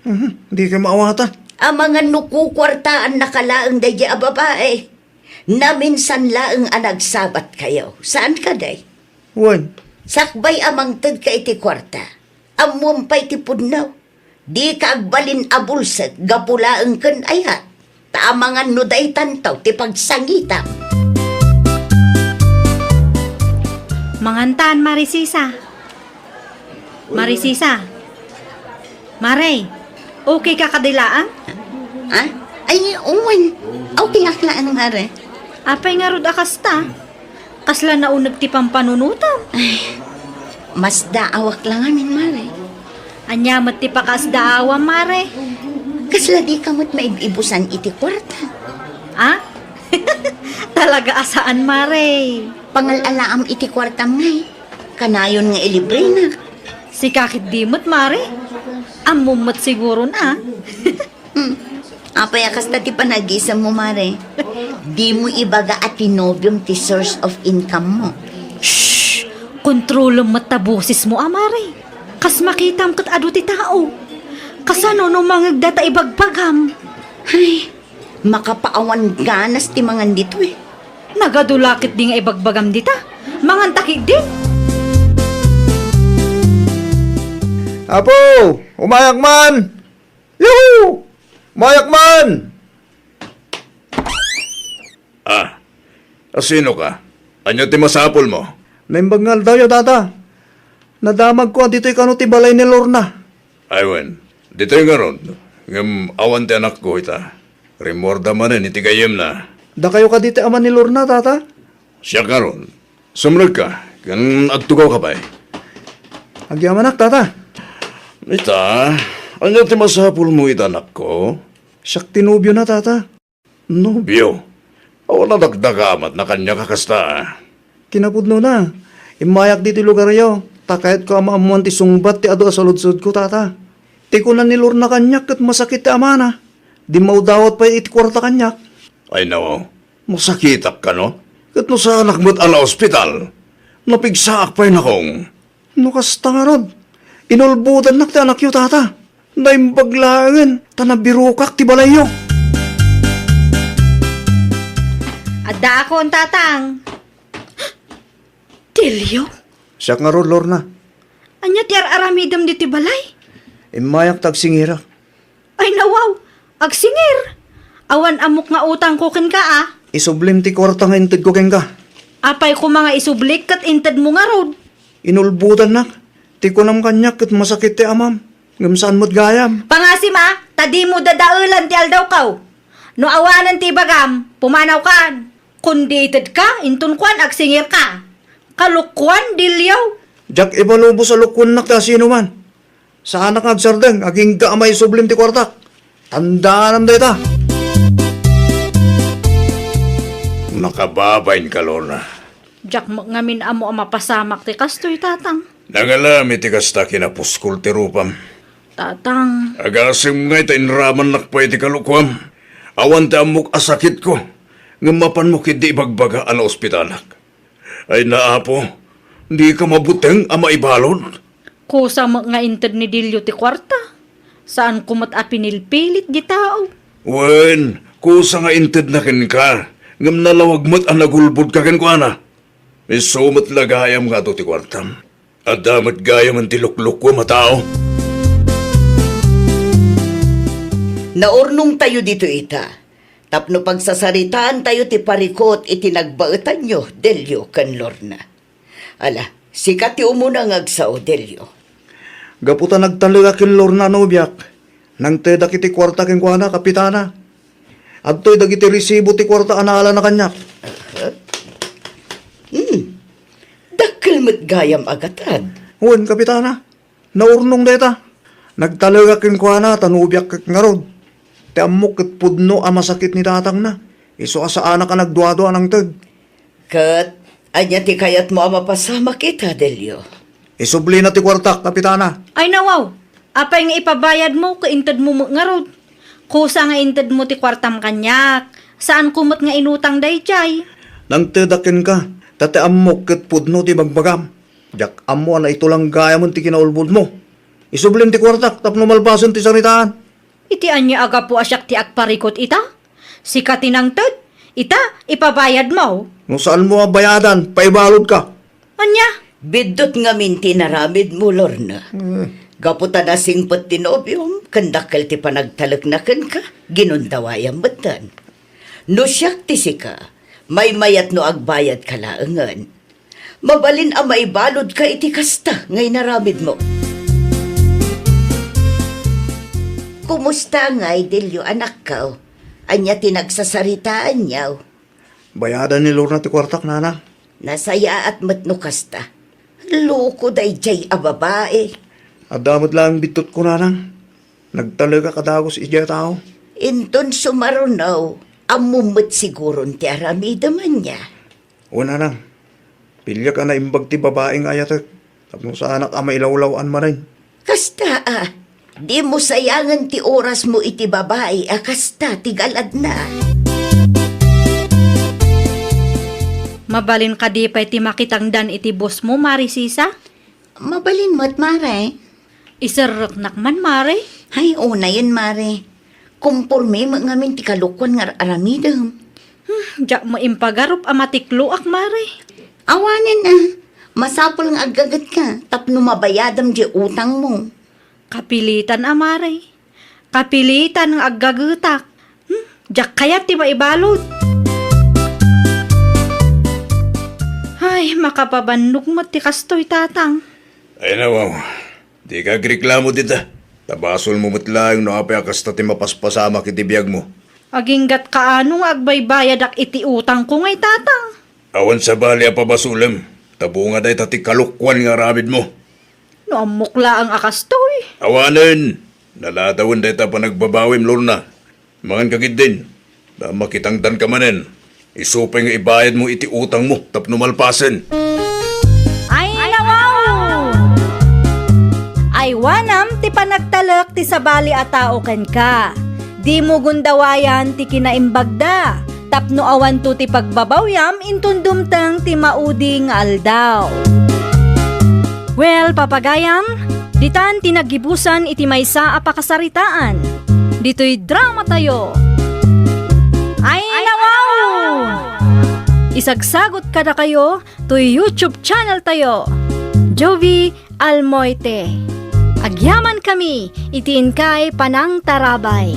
Mhm, dika maawatan. Amangan no kukuartaannaka laeng daydi a babae. Naminsan laeng a nagsabatkayo. Saan kadi? Wen. Sakbay a mangtedka iti kuarta. Ammom pay ti pudno. Dika agbalin a bulsek gapu laeng ken ayat. Ta amangan no daytanto ti pagsangitam. Mangantan, Marisisa. Marisisa. Mare, okay ka kadi laeng? Ah? Ay, wen. Okay ak laeng, Mare. Apay ngarud a kasta? Kasla nauneg ti pampanunotam? Ay, masdaawak la ngamin, Mare. Ania met ti pakaasdaawam, Mare? Kasla dika met maib-ibusan iti kuarta. Ah? Talaga a saan, Mare. Pangal-alaam iti kuartam ngay. Kanayon nga ilibrenak. Sika ketdi met, Mare. Ammom met siguron, a. Hmm. Apay a kasta ti panagisemmo, Mare? Dimo ibaga a ti nobiom ti source of income mo. Shh! Kontrolem met ta bosesmo, a, Mare. Kas makitam ket adu ti tao. Kasano no mangngeg dayta ibagbagam? Ay, makapaawan ganas ti mangan ditoy. Nagadu la ketdi nga ibagbagam dita. Manganta ketdi. Apo, umayak man! Yuhu! Umayak man! Ah, asino ka? Ania ti masapulmo? Naimbag nga aldawyo, Tata. Nadamagko a ditoy kano ti balay ni Lorna. Ay wen, ditoy ngarud, ngem awan ti anakko ita. Rimmuarda manen iti gayyemna. Dakayo kadi ti ama ni Lorna, Tata? Siak ngarud. Sumrekka, ken agtugawka pay. Agyamanak, Tata. Ita, ania ti masapulmo ita, anakko? Siak ti nobiona, Tata. Nobio? Awan a dakdakamatna kaniak a kasta. Kinapudnona, immayak ditoy lugaryo, ta kayatko a maammoan ti sungbat ti adu a saludsodko, Tata. Ti kuna ni Lorna kaniak ket masakit ti amana. Dimmawdawat pay iti kuarta kaniak. Ay, nawaw. Masakitak kano? Ket no saanak met a naospital, napigsaak pay, nakong. No kasta ngarud, inulbodannak ti anakyo, Tata. Naimbag laengen ta nabirokak ti balayyo. Addaakon, Tatang. Delio? Siak ngarud, Lorna. Ania ti ar-aramidem ditoy balay? Immayak ta agsingirak. Ay, nawaw! Agsingir! Awan ammok nga utangko kenka, a. Isublim ti kuarta nga intedko kenka. Apay koma nga isublik ket intedmo ngarud? Inulbodannak. Ti kunam kaniak ket masakit ti amam, ngem saan met gayam. Pangasim, a, ta dimo dadaelan ti aldawko. No awanen ti ibagam, pumanawkan. Kundi itedka, inton kuan, agsingirka. Kalokoan, Delio. Diak ibalubos a lokoennak ti asinoman. Saanak nga agsardeng, agingga a maisublim ti kuartak. Tandaanam dayta. Makababain ka, Lorna. Diak met ngamin ammo a mapasamak ti kastoy, Tatang. Nangalam iti kasta kinapuskol ti rupam. Tatang. Agasem ngay ta inramannak pay ti kalokoam. Awan ti ammok a sakitko, ngem mapanmo ketdi ibagbaga a naospitalak. Ay na, Apo, dika mabuteng a maibalud. Kusa met nga inted ni Delio ti kuarta. Saanko met a pinilpilit di tao. Wen, kusa nga intedna kenka, ngem nalawag met a nagulbodka kenkuana. Isu met la gayam nga adu ti kuartam. Adda met gayamen ti luklukuem a tao. Naurnongtayo ditoy ita, tapno pagsasaritaantayo ti parikut iti nagbaetanyo, Delio ken Lorna. Ala, sika ti umuna nga agsao, Delio. Gapu ta nagtalekak ken Lorna, nobiak, nangtedak iti kuarta kenkuana, Kapitana. Adtoy dagiti resibo ti kuarta a naalana kaniak. Aha. Hmm. Dakkel met gayam a gatad. Wen, Kapitana. Naurnong dayta. Nagtalekak kenkuana ta nobiak ket ngarud. Ti ammok ket pudno a masakit ni tatangna. Isu a saanak a nagduadua a nangted. Ket ania ti kayatmo a mapasamak ita, Delio? Isublina ti kuartak, Kapitana. Ay, nawaw! Apay nga ipabayadmo ket intedmo met ngarud? Kusa nga intedmo ti kuartam kaniak. Saanko met nga inutang daydiay. Nangtedak kenka, ta ti ammok ket pudno ti bagbagam. Diak ammo a naitulang gayamen ti kinaulbodmo. Isublim ti kuartak tapno malpasen ti saritaan. Iti ania a gapu a siak ti agparikut ita? Sika ti nangted, ita, ipabayadmo. No saanmo a bayadan, paibaludka. Ania? Biddut ngamin ti inaramidmo, Lorna. Eh. Gapu ta nasingpet ti nobiom, ken dakkel ti panagtalekna kenka, ginundawayam metten. No siak ti sika, maymayat no agbayadka laengen. Mabalin a maibaludka iti kasta nga inaramidmo. Kumusta ngay, Delio, anakko? Ania ti nagsasaritaanyo? Bayadan ni Lorna ti kuartak, nanang. Nasayaat met no kasta. Loko daydiay a babai. Adda met laeng biddutko, nanang. Nagtalekak a dagus idiay a tao. Inton sumaruno, ammom met siguron ti aramidem ania. Wen, nanang. Piliak a naimbag ti babai nga ayatek tapno saanak a mailawlaw-an manen. Kasta a, dimo sayangen ti orasmo iti babai a kasta ti galadna. Mabalin kadi pay ti makitangdan iti bossmo, Mare Sisa? Mabalin met, Mare. Iserreknak man, Mare? Ay, unayen, Mare. Komporme met ngamin ti kalokuan nga ar-aramidem. Hmm, diak met impagarup a matikloak, Mare. Awanen a, masapul nga aggagetka tapno mabayadam diay utangmo. Kapilitan a, Mare. Kapilitan nga aggagetak. Hmm, diak kayat ti maibalud. Ay, makapabannog met ti kastoy, Tatang. Ay, nawaw. Dika agreklamo dita. Ta basolmo met laeng no apay a kasta ti mapaspasamak iti biagmo. Aginggat kaano nga agbaybayadak iti utangko ngay, Tatang? Awan sabali a pabasolem, ta bunga dayta ti kalokuan nga aramidmo. No ammok laeng a kastoy. Awanen, naladawen dayta panagbabawim, Lorna. Mangan ka ketdin, ta makitangdanka manen. Isu pay nga ibayadmo iti utangmo tapno malpasen. Ay, nawaw! Aywanam ti panagtalek ti sabali a tao kenka. Dimo gundawayan ti kinaimbagda, tapno awanto ti pagbabawyam inton dumteng ti maudi nga aldaw. Well, papagayam, ditan ti naggibusan iti maysa a pakasaritaan. Ditoy dramatayo. Ay, nawaw! Isagsagot kadakayo toy YouTube channel tayo, Jovi Almoite. Agyamankami iti inkay panangtarabay.